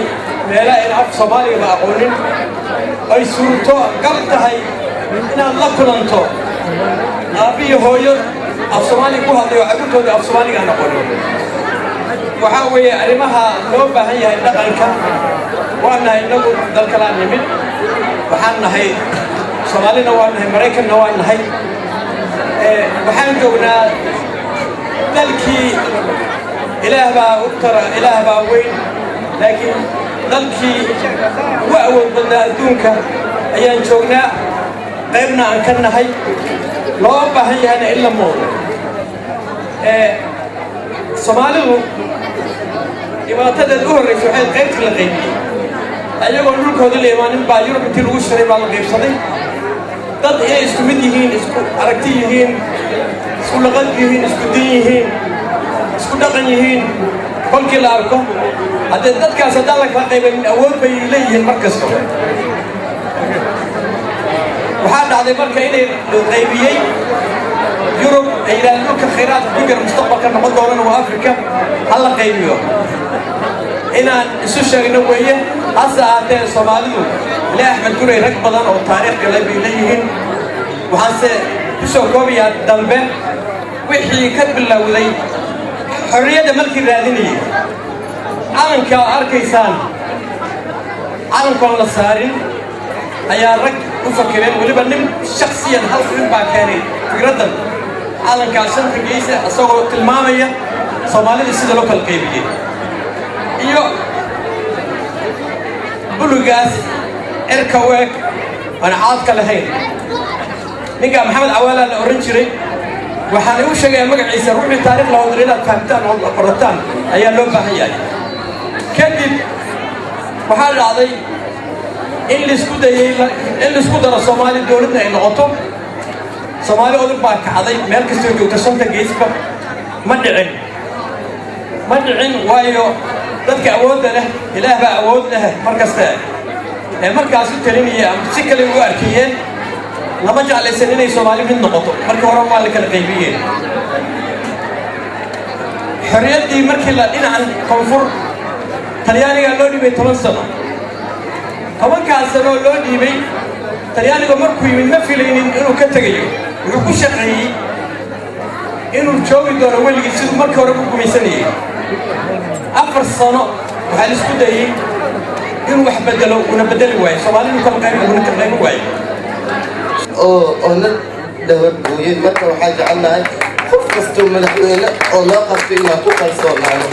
meelaha ayna af Soomaaligaba aqoonin, ay suurto gal tahay inaad la kulanto aabbiyo hooyo af Soomaaliga ku hadlay oo carruurtooda af Soomaaliga aan aqoonin. Waxaa weeye arrimaha loo baahan yahay dhaqanka. Waa nahay innagu dalkalaan nimid, waxaan nahay Soomaalina, waa nahay Maraykanna, waa nahay. Waxaan joognaa dalkii Ilaah baa u tara, Ilaah baa weyn, laakiin dalkii ugu awood badnaa adduunka ayaan joognaa, qaybna aan ka nahay, loo baahan yahayna in la moodo. Soomaalidu dhibaatadeed u horraysa waxay qaybtii la qaybiyey ayagoon dhulkoodii la imaanin baa Yurub intii lagu shiray baa la qaybsaday. Dad inay isku mid yihiin, isku aragti yihiin, isku laqad yihiin, isku din yihiin, isku dhaqan yihiin kolkii la arko, haddee dadkaas haddaan la kala qaybanin awood bay leeyihiin mar kasta. Waxaa dhacday marka inay la qaybiyey Yurub, ay yidhahdeen dhulka khayraadka ku jira mustaqbalka noqon doonana waa Afrika, ha la qaybiyo. Inaan isu sheegno weeye. Hase ahaatee, Soomaalidu ilaa Axmed Gurey rag badan oo taariikh galay bay leeyihiin. Waxaanse ku soo koobayaa dambe wixii ka bilowday xorriyadda markii raadinayay calanka oo arkaysaan. Calankoon la saarin ayaa rag u fakireen, weliba nin shaksiyan, hal nin baa keenay fikraddan calankaa shanta geysa, isagoo tilmaamaya Soomaalida sida loo kala qaybiyey iyo bulugaas cirka u eg aan caadka lahayn. Ninka Maxamed Cawaalaa la oran jiray. Waxaan igu sheegayaa magaciisa ruuxii taarikh la wadar inaad fahamtaan oo qorataan ayaa loo baahan yahay. Kadib waxaa dhacday in laisku dayey in laisku daro Soomaali, dowladna ay noqoto. Soomaali odag baa kacday meel kastoo joogta shanta geesba. Ma dhicin, ma dhicin, waayo dadka awoodda leh, Ilaah baa awood leh mar kasta. Ee markaas u talinaya ama si kale ugu arkayeen, lama jeclaysan inay Soomaali mid noqoto. Markii hore waa la kala qaybiyeen. Xorriyaddii markii la dhinacan koonfur Talyaaniga loo dhiibay 10 sano, 10kaas sano loo dhiibay Talyaaniga, markuu yimid ma filaynin inuu ka tegayo. Wuxuu ku shaqeeyey inuu joogi doono weligii, siduu markii hore u gumaysanayay. 4 sano waxaa la isku dayey inuu wax bedelo, uuna bedeli waayo. Soomaalidu kala qayb uuna kala qaybin waayo. Oo na dhabargooyay. Marka waxaa jecelnahay qof kastoo madaxweyne oo loo qabto inaan ku kalsoonaano.